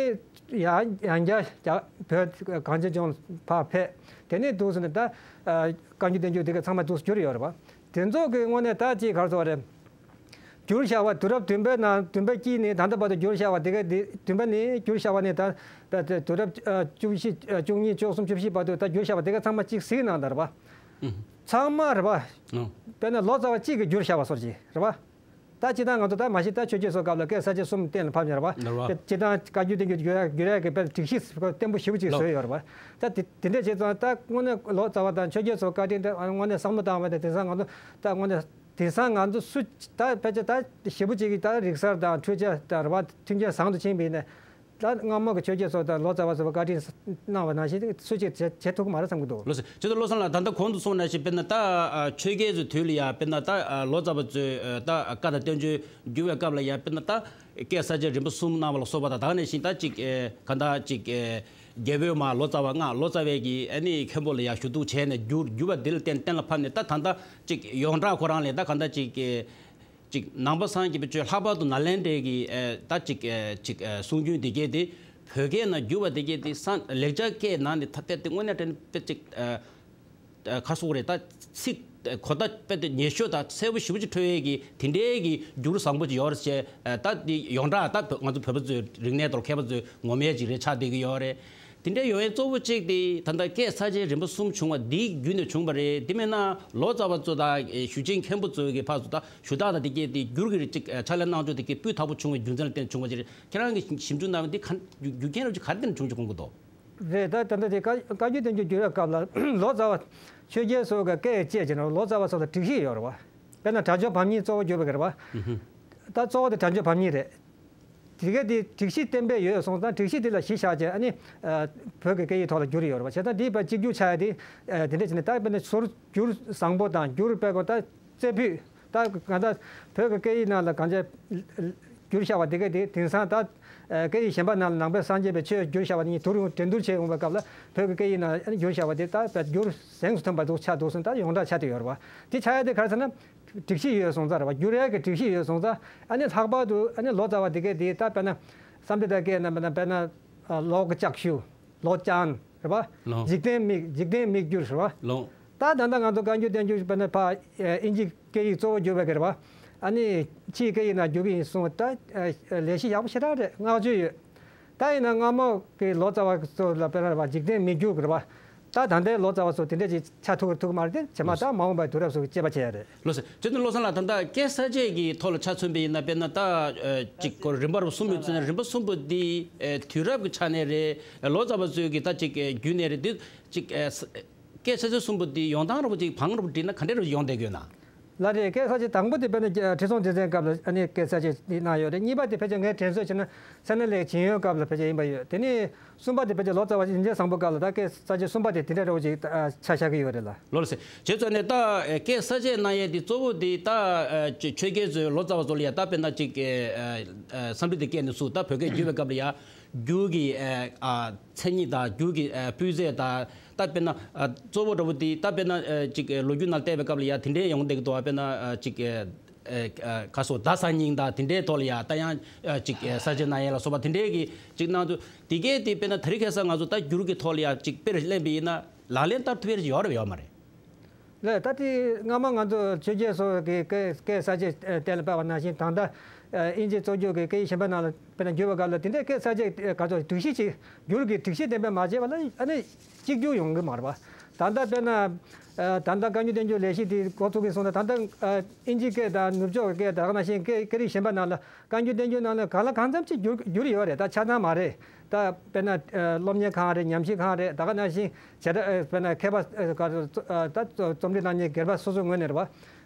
ཡང་ཡང་བསྐྱར་རྒྱ་བོད་གངས་ཅན་ལྗོངས་ཕར་ཕེབས། དེ་ནས་འདུག་སེ་ནས་ད་བཀའ་འགྱུར་བསྟན་འགྱུར་དེ་ག་ཚང་མ་འདུག་སེ་བསྒྱུར་ཡོད་རེད་པ། དེ་ཚོ་གི་དངོས་གནས་ད་ཅིག་ག་རེ་ཟེར་དགོས་རེད། བསྒྱུར་བཞག་པ་དུས་རབས་བདུན་པའི་ནང་བདུན་པ་དཀྱིལ་ནས་ད་ལྟ་བར་དུ་བསྒྱུར་བཞག་པ་དེ་ག་དེ་བདུན་པ་ནས་བསྒྱུར་བཞག་པ་ནས་ད་ད་དུས་རབས་བཅུ་བཞི་བཅུ་གཉིས་བཅུ་གསུམ་བཅུ་བཞི་བར་དུ་ད་བསྒྱུར་བཞག་པ་དེ་ག་ཚང་མ་གཅིག་གཟིགས་གནང་དང་རེད་པ། ཚང་མ་རེད་པ། དཔེར་ན་ལོ་ཙཱ་བ་གཅིག་གིས་བསྒྱུར་བཞག་པ་སོགས་ཀྱིས་རེད་པ། ད་སྤྱིར་བཏང་ང་ཚོ་ད་མ་གཞི་ད་ཆོས་རྒྱལ་སོགས་སྐབས་ལ་སྐད་གསལ་བྱེད་གསུམ་གཏན་ལ་ཕབ་ནས་རེད་པ། རེད་པ། སྤྱིར་བཏང་བཀའ་འགྱུར་བསྟན་འགྱུར་བསྒྱུར་ཡ་བསྒྱུར་ཡ་གི་དཔེ་སྒྲིག་གཞི་བརྟན་པོ་ཞེ་པོ་ཅིག་ལགས། བཟོས་ཡོད་རེད་པ། ད་དེ་དེ་འདྲས་བྱས་ཙང་ད་དངོས་གནས་ལོ་ཙཱ་བ་དང་ཆོས་རྒྱལ་སོགས་བཀའ་དྲིན་ད་དངོས་གནས་བསམ་བློ་བཏང་བ་དང་དེང་སང་ང་ཚོ་ད་དངོས་གནས་དེང་སང་ང་ཚོ་སུ་ད་ཕལ་ཆེར་ད་ཞེ་པོ་ཅིག་གིས་ད་རིག་གསར་དང་འཕྲུལ་ཆས་དང་རེད་པ་མཐུན་རྐྱེན་བཟང་དུ་ཕྱིན་པ་ཡིན་ན། ད་སྔ་མོ་གི་ཆོས་རྒྱལ་སོགས་དང་ལོ་ཙཱ་བ་སོགས་པ་བཀའ་དྲིན་གནང་བ་ནང་བཞིན་སུ་གཅིག་བྱེད་བྱེད་ཐུབ་ཀྱི་མ་རེད་བསམ་གྱི་འདུག་ལགས་སོ། བྱས་ཙང་བློ་བཟང་ལགས་ད་ལྟ་གོང་དུ་གསུངས་ནང་བཞིན་དཔེར་ན་ད་ཨ་ཆོས་རྒྱལ་ཚོའི་དུས་ལ་ཡ་དཔེར་ན་ད་ཨ་ལོ་ཙཱ་བ་ཚོས་ཨ་ད་བཀའ་དང་བསྟན་བཅོས་བསྒྱུར་བའི་སྐབས་ལ་ཡ་དཔེར་ན་ད་སྐད་གསལ་བྱེད་རིམ་པ་གསུམ་གནང་བ་ལ་སོགས་པ་དང་ད་ག་ནང་བཞིན་ད་ཅིག་ཨ་གང་ལྟར་ཅིག་ཨ་རྒྱལ་པོའི་མ་ལོ་ཙཱ་བ་ལྔ་ལོ་ཙཱ་བས་ཀྱི་ཨ་ནི་མཁན་པོ་ལ་ཡ་ཞུ་གཏུག་བྱས་ནས་བསྒྱུར་བསྒྱུར་བ་འདི་ལ་བརྟེན་གཏན་ལ་ཕབ་ནས་ད་ད་ལྟ་ཅིག་ཡོངས་གྲགས་ཁོ་རང་ལས་ད་གང་ལྟར་ཅིག་ཨ། ཅིག་ནང་པ་སངས་རྒྱས་པའི་ཆོས་ལྷག་པར་དུ་ནཱ་ལེནྡྲའི་གི་ཨེ་ད་ཅིག་ཨེ་ཅིག་ཨེ་གསུང་རྒྱུན་འདི་གས་དེ་བོད་སྐད་ནང་བསྒྱུར་བ་འདི་གས་དེ་སང་ལེགས་སྦྱར་སྐད་ནང་ནས་ད་དཔེ་དེ་དངོས་གནས་དྲན་དཔེ་ཅིག་ཨེ་ཨེ་ག་སོགས་རེད་ད་ཚིག་ཨེ་གོ་བརྡ་དཔེ་དེ་ཉེ་ཤོས་དང་གསལ་པོ་ཞེ་པོ་ཅིག་འཕྲོད་ཡས་ཀྱི་དེ་འདྲའི་གི་འགྱུར་བཟང་པོ་ཅིག་ཡོད་རེད་ཅེས་ཨེ་ད་འདི་ཡོངས་གྲགས་ད་བོད་ང་ཚོ་བོད་པ་ཚོའི་རིག་གནས་ཐོག་མཁས་པ་ཚོའི་ངོ་མས་ཅིག་རེད་ཆགས་བསྡད་ཀྱི་ཡོད་རེད། དེ་འདྲའི་ཡོང་ཡས་གཙོ་བོ་གཅིག་དེ་ད་ལྟ་སྐད་གསལ་བྱེད་རིམ་པ་གསུམ་བྱུང་བ་འདི་བརྒྱུད་ནས་བྱུང་བ་རེད། དེ་མིན་ན་ལོ་ཙཱ་བ་ཚོ་དང་ཞུ་ཆེན་མཁན་པོ་ཚོ་གི་ཕར་ཚུར་ད་ཞུ་དག་དང་དེ་གས་དེ་བསྒྱུར་གི་རེད་ཅིག་ཕྱག་ལས་གནང་ཕྱོགས་དེ་གས་སྤུས་དག་པོ་བྱུང་བའི་རྒྱུ་མཚན་ལ་བརྟེན་བྱུང་བ་ཅིག་རེད། ཁྱེད་རང་གིས་ཞིབ་འཇུག་གནང་བ་འདི་ག་རྒྱུ་རྒྱུ་རྐྱེན་རོགས་ཅིག་ག་རེ་བརྟེན་ནས་བྱུང་ཅིག་དགོངས་ཀྱི་འདུག་རེད། ད་ད་ལྟ་དེ་བཀའ་བཀའ་བརྒྱུད་བསྟན་བཅོས་བསྒྱུར་ཡག་སྐབས་ལ་ལོ་ཙཱ་བ་ཆོས་རྒྱལ་སོགས་ཀྱི་སྐད་བཅས་བྱས་ན་ལོ་ཙཱ་བ་སོགས་ལ་སྒྲིག་གཞི་ཡོད་རེད་བ། དཔེར་ན་དྲག་སྤྱོད་བམ་གཉིས་གཙོ་བོ་བསྒྱུར་བ་གི་རེད་བ། ད་གཙོ་བོ་དེ་དྲག་སྤྱོད་བམ་གཉིས་རེད། དེ་ག་དེ་སྒྲིག་གཞི་གཏན་འབེབས་ཡོད་སོང་ཙང་སྒྲིག་གཞི་དེ་ལ་གཞི་བཞག་བྱས་ཨ་ནི་ཨ་བོད་ཀྱི་སྐད་ཡིག་ཐོག་ལ་བསྒྱུར་ཡོད་རེད་བ། བྱས་ཙང་དེའི་བར་གཅིག་གྱུར་ཆགས་ཡ་དེ་ཨ་དེ་འདྲ་བྱས་ནས་ད་དཔེར་ན་ཟུར་བསྒྱུར་བཟང་པོ་དང་བསྒྱུར་དཔེ་ཁོ་ད་རྩེ་ཕུད་ད་གང་ལྟར་བོད་ཀྱི་སྐད་ཡིག་ནང་ལ་གང་ཅི་བསྒྱུར་བཞག་པ་དེ་ག་དེ་དེང་སང་ད་ཨ་སྐད་ཡིག་གཞན་པ་ནང་ལ་ནང་པའི་སངས་རྒྱས་པའི་ཆོས་བསྒྱུར་བཞག་པ་ནི་དུར་འགྲན་བསྡུར་བྱས་ཡོང་བའི་སྐབས་ལ་བོད་ཀྱི་སྐད་ཡིག་ནང་ཨ་ནི་བསྒྱུར་བཞག་པ་དེ་ད་དཔེ་བསྒྱུར་གཟེངས་སུ་ཐོན་པ་འདུག་ཆགས་འདུག་སོང་ད་ཡོངས་གྲགས་ཆགས་བསྡད་ཡོད་རེད་བ། དེ་ཆགས་ཡ་དེ་ག་རེ་ཟེར་ན། སྒྲིག་གཞི་ཡོད་སོང་ཙང་རེད་བ། བསྒྱུར་ཡས་ཀྱི་སྒྲིག་གཞི་ཡོད་སོང་ཙང་ཨ་ནི་ལྷག་པར་དུ་ཨ་ནི་ལོ་ཙཱ་བ་དེ་གས་དེ་ད་དཔེར་ན་བསམ་གྲུབ་དང་སྐད་ན་དཔེར་ན་དཔེར་ན་ལོ་ཀ་ལྕགས་ཞུ་ལོ་ཅང་རེད་བ། ལོ། འཇིག་རྟེན་མིག་འཇིག་རྟེན་མིག་བསྒྱུར་རེད་བ། ལོ། ད་ད་ལྟ་ང་ཚོ་བཀའ་འགྱུར་བསྟན་འགྱུར་དཔེར་ན་ཕ་ཨིན་ཇི་སྐད་ཡིག་གཙོ་བོ་བསྒྱུར་བ་གི་རེད་བ། ཨ་ནི་ཕྱིའི་སྐད་ཡིག་ནང་བསྒྱུར་གི་ཡིན་གསུངས་ད་ལས་གཞི་ཡག་པོ་ཞེ་དྲག་རེད། བསྔགས་བརྗོད་ཡོད། ད་ཡིན་ན་སྔ་མོ་གི་ལོ་ཙཱ་བ་ཚོ་ལ་དཔེར་ན་རེད་བ་འཇིག་རྟེན་མིག་བསྒྱུར་གི་རེད་བ། ད་ད་ལྟའི་ལོ་ཙཱ་བ་ཚོ་དེ་འདྲས་ཅིག་ཆགས་ཐུབ་ཐུབ་ཀྱི་མ་རེད་དེ་བྱས་མ་ད་མ་འོངས་པའི་དུས་རབས་སུ་དཔྱད་པ་བྱས་ཡ་རེད། ལགས་སོ། བྱས་ཙང་བློ་བཟང་ལགས་ད་ལྟ་སྐད་གསལ་བྱེད་ཀྱི་ཐོག་ལ་ཆ་མཚོན་པ་ཡིན་ན་དཔེར་ན་ད་ཅིག་གོ་རིམ་པ་རིམ་པ་གསུམ་ཡོད་ཚེ་ན་རིམ་པ་གསུམ་པོ་འདི་དུས་རབས་ཀྱི་ཆ་ནས་རེད། ལོ་ཙཱ་བ་ཚོས་ཀྱི་ད་ཅིག་བརྒྱུད་ནས་རེད་འདི་ཅིག་སྐད་གསལ་བྱེད་གསུམ་པོ་འདི་ཡོང་སྟངས་རིམ་པ་ཅིག་བང་རིམ་པ་བསྒྲིགས་ན་ག་འདྲས་རིམ་པ་ཡོང་བསྡད་ཀྱི་ཡོད་ན། ལགས་རེད། སྐད་གསལ་བྱེད་དང་པོ་དེ་དཔེར་ན་ཁྲི་སྲོང་ལྡེ་བཙན་སྐབས་ལ་ཨ་ནི་སྐད་གསལ་བྱེད་དེ་གནང་ཡོད་རེད། གཉིས་པ་དེ་ཕལ་ཆེར་ངས་དྲན་གསོ་བྱས་ན་སེམས་ནང་ལས་ཇི་ཡོན་སྐབས་ལ་ཕལ་ཆེར་ཡིན་པ་ཡོད། དེ་ནས་གསུམ་པ་དེ་ཕལ་ཆེར་ལོ་ཙཱ་བ་ཡིན་གྱི་བཟང་པོ་སྐབས་ལ་ད་སྐད་གསལ་བྱེད་གསུམ་པ་དེ་དེ་འདྲ་འདྲ་བོ་ཅིག་ཆ་བཞག་གི་ཡོད་རེད་ལགས། ལགས་སོ། བྱས་ཙང་ནས་ད་སྐད་གསལ་བྱེད་གནང་ཡས་དེ་གཙོ་བོ་དེ་ད་ཆོས་རྒྱལ་ཚོའི་ལོ་ཙཱ་བ་ཚོ་ལ་ཡ་ད་དཔེར་ན་ཅིག་བསམ་གྲུབ་དང་སྐད་ནས་ཚུར་ད་བོད་སྐད་བསྒྱུར་བའི་སྐབས་ལ་ཡ། འགྱུར་གྱི་ཨ་མཚན་ཉིད་དང་འགྱུར་གྱི་ཨ་སྤུས་ཚད་དང་ད་དཔེར་ན་ཨ་གཙོ་བོ་འདྲ་བོ་དེ་ད་དཔེར་ན་ཨ་ཅིག་ཨ་ལོ་རྒྱུས་ནང་བལྟས་པའི་སྐབས་ལ་ཡ་དེ་འདྲའི་ཡོང་བསྡད་ཀྱི་འདུག་ཨ་དཔེར་ན་ཨ་ཅིག་ཨ་ཨ་ག་སོ་ཟླ་གསར་རྙིང་དང་དེ་འདྲའི་ཐོག་ལ་ཡ་ད་ཡང་ཨ་ཅིག་ཨ་གསར་བརྗེ་གནང་ཡས་ལ་སོགས་པ་དེ་འདྲའི་གི་ཅིག་གནང་འདུག་དེ་གས་དེ་དཔེར་ན་དེ་རིང་ཁ་སང་ང་ཚོ་ད་འགྱུར་གྱི་ཐོག་ལ་ཡ་ཅིག་དཔེར་ལེན་པ་ཡིན་ན་ལག་ལེན་བསྟར་ཐུབ་ཡས་ཡོད་རེད་ཡོད་མ་རེད། ལགས། ད་དེ་སྔ་མ་ང་ཚོ་ཆོས་རྒྱལ་སོགས་ཀྱི་སྐད་སྐད་གསལ་བྱེད་གཏན་ལ་ཕབ་པ་ནང་བཞིན་ད་ལྟ་ཨིན་ཇི་གཙོ་བསྒྱུར་གྱི་སྐད་ཡིག་གཞན་པ་ནང་ལ་དཔེར་ན་བསྒྱུར་བའི་སྐབས་ལ་དེ་འདྲའི་སྐད་གསལ་བྱེད་ག་ཚོད་སྒྲིག་གཞི་ཅིག་འགྱུར་གྱི་སྒྲིག་གཞི་གཏན་འབེབས་མ་བྱས་པ་ལ་ཨ་ནི་གཅིག་གྱུར་ཡོང་གི་མ་རེད་པ། ད་ལྟ་དཔེར་ན། ཨ། ད་ལྟ་བཀའ་འགྱུར་བསྟན་འགྱུར་ལས་གཞི་དེ་འགོ་ཚུགས་ཀྱིན་སོང་ཙང་། ད་ལྟ། ཨ། དབྱིན་ཇིའི་སྐད་དང་ནུབ་ཕྱོགས་ཀྱི་སྐད་དང་། ད་ག་ནང་བཞིན་སྐད། སྐད་རིགས་གཞན་པ་ནང་ལ་བཀའ་འགྱུར་བསྟན་འགྱུར་ནང་ལ་གང་ལ་གང་འཚམ་ཅིག་བསྒྱུར། བསྒྱུར་ཡོད་རེད། ད་ཆ་ཚང་མ་རེད། ད་དཔེར་ན། ཨ། སློབ་གཉེར་ཁང་རེད། ཉམས་ཞིབ་ཁང་རེད། ད་ག་ནང་བཞིན་བྱེ་བྲག། ཨ། དཔེར་ན་མཁས་པ། ཨ། ག་རེ། ཨ། ད་རྩོམ་འབྲི་གནང་མཁན་སྒེར་པ་སོ་སོའི་ངོས་ནས་རེད་པ།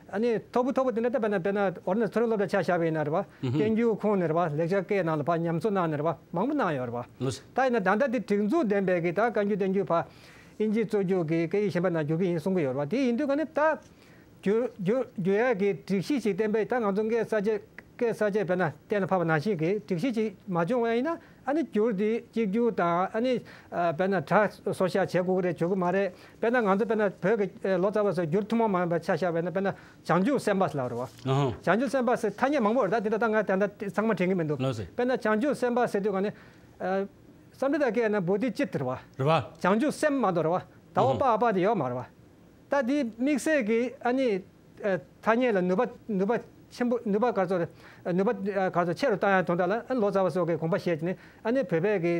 ཨ་ནི་མཐོ་པོ་མཐོ་པོ་དེ་འདྲ། ད་དཔེར་ན། དཔེར་ན་ཨོ་རི་ན་མཐོ་རིམ་སློབ་གྲྭ་ཆ་བཞག་པ་ཡིན་ན་རེད་པ། ཨུ་ཧུ། བསྟན་འགྱུར་ཁོངས་ནས་རེད་པ། ལེགས་སྦྱར་སྐད་ནང་ལ་ཕར་ཉམས་གསོ་གནང་ནས་རེད་པ། མང་པོ་གནང་ཡོད་རེད་པ། ལགས་སོ། ད་ཡིན་ན་ད་ལྟ་དེ་སྒྲིག་འཛུགས་ལྡན་པའི་གི་ད་བཀའ་འགྱུར་བསྟན་འགྱུར་ཕར་དབྱིན་ཇིའི་གཙོ་རྒྱུགས་ཀྱི་སྐད་ཡིག་གཞན་པ་ནང་བསྒྱུར་གྱི་ཡིན་གསུང་གི་ཡོད་རེད་པ། དེ་ཡིན་དུས་ཀ་ནི་ད་བསྒྱུར་བསྒྱུར་བསྒྱུར་ཡག་གི་སྒྲིག་གཞི་ཅིག་བཏིང་པ་ཡིན་ན། ད་ང་ཚོ་སྐད་གསར་བརྗེ། སྐད་གསར་བརྗེ་དཔེར་ན་གཏན་ལ་ཕབ་པ་ནང་བཞིན་གྱི་སྒྲིག་གཞི་ཅིག་མ་བྱུང་བ་ཡིན་ན། ཨ་ནི་བསྒྱུར་དེ་གཅིག་གྱུར་དང་། ཨ་ནི། ཨ། དཔེར་ན་གྲྭ་བཟོ་བཞག་བྱེད་དགོས་ཀྱི་རེད། བྱེད་དགོས་མ་རེད། དཔེར་ན་ང་ཚོ་དཔེར་ན་བོད་ཀྱི། ཨ། ལོ་ཙཱ་བ་ཚོས་བསྒྱུར་ཐུབ་མ་མ་ཡིན་པ་ཆ་བཞག་པ་ཡིན་ན། དཔེར་ན་བྱང་ཆུབ་སེམས་དཔའ་ཟེར་ལབ་རེད་པ། ཨ་ཧ། བྱང་ཆུབ་སེམས་དཔའ་ཟེར་ཐ་སྙད་མང་པོ་རེད། ད་དེ་འདྲ་ད་ང་ད་ལྟ་ཚང་མ་དྲན་གྱི་མི་འདུག། ལགས་སོ། དཔེར་ན་བྱང་ཆུབ་སེམས་དཔའ་ཟེར་དུས་ག་ནས། ཨ། སཾ་སྐྲྀ་ཏ་སྐད་ན་བོ་དྷི་ཙིཏྟ་རེད་པ། རེད་པ། བྱང་ཆུབ་སེམས་མ་གཏོགས་རེད་པ། ད་འོག་པ་འ་པ་དེ་ཡོད་མ་རེད་པ། ད་དེ་དམིགས་བསལ་གྱི། ཨ་ནི། ཨ། ཐ་སྙད་ལ་ནུས་པ། ནུས་པ་ཆེན་པོ། ནུས་པ་ག་ཚོད། ཨ། ནུས་པ། ཨ། ག་ཚོད་ཆེ་རུ་བཏང་ཡག་དོན་དག་ལ། ཨ། ལོ་ཙཱ་བ་སོགས་ཀྱིས་དགོངས་པ་བཞེས་བྱས་ནས། ཨ་ནི་བོད་པའི་གི་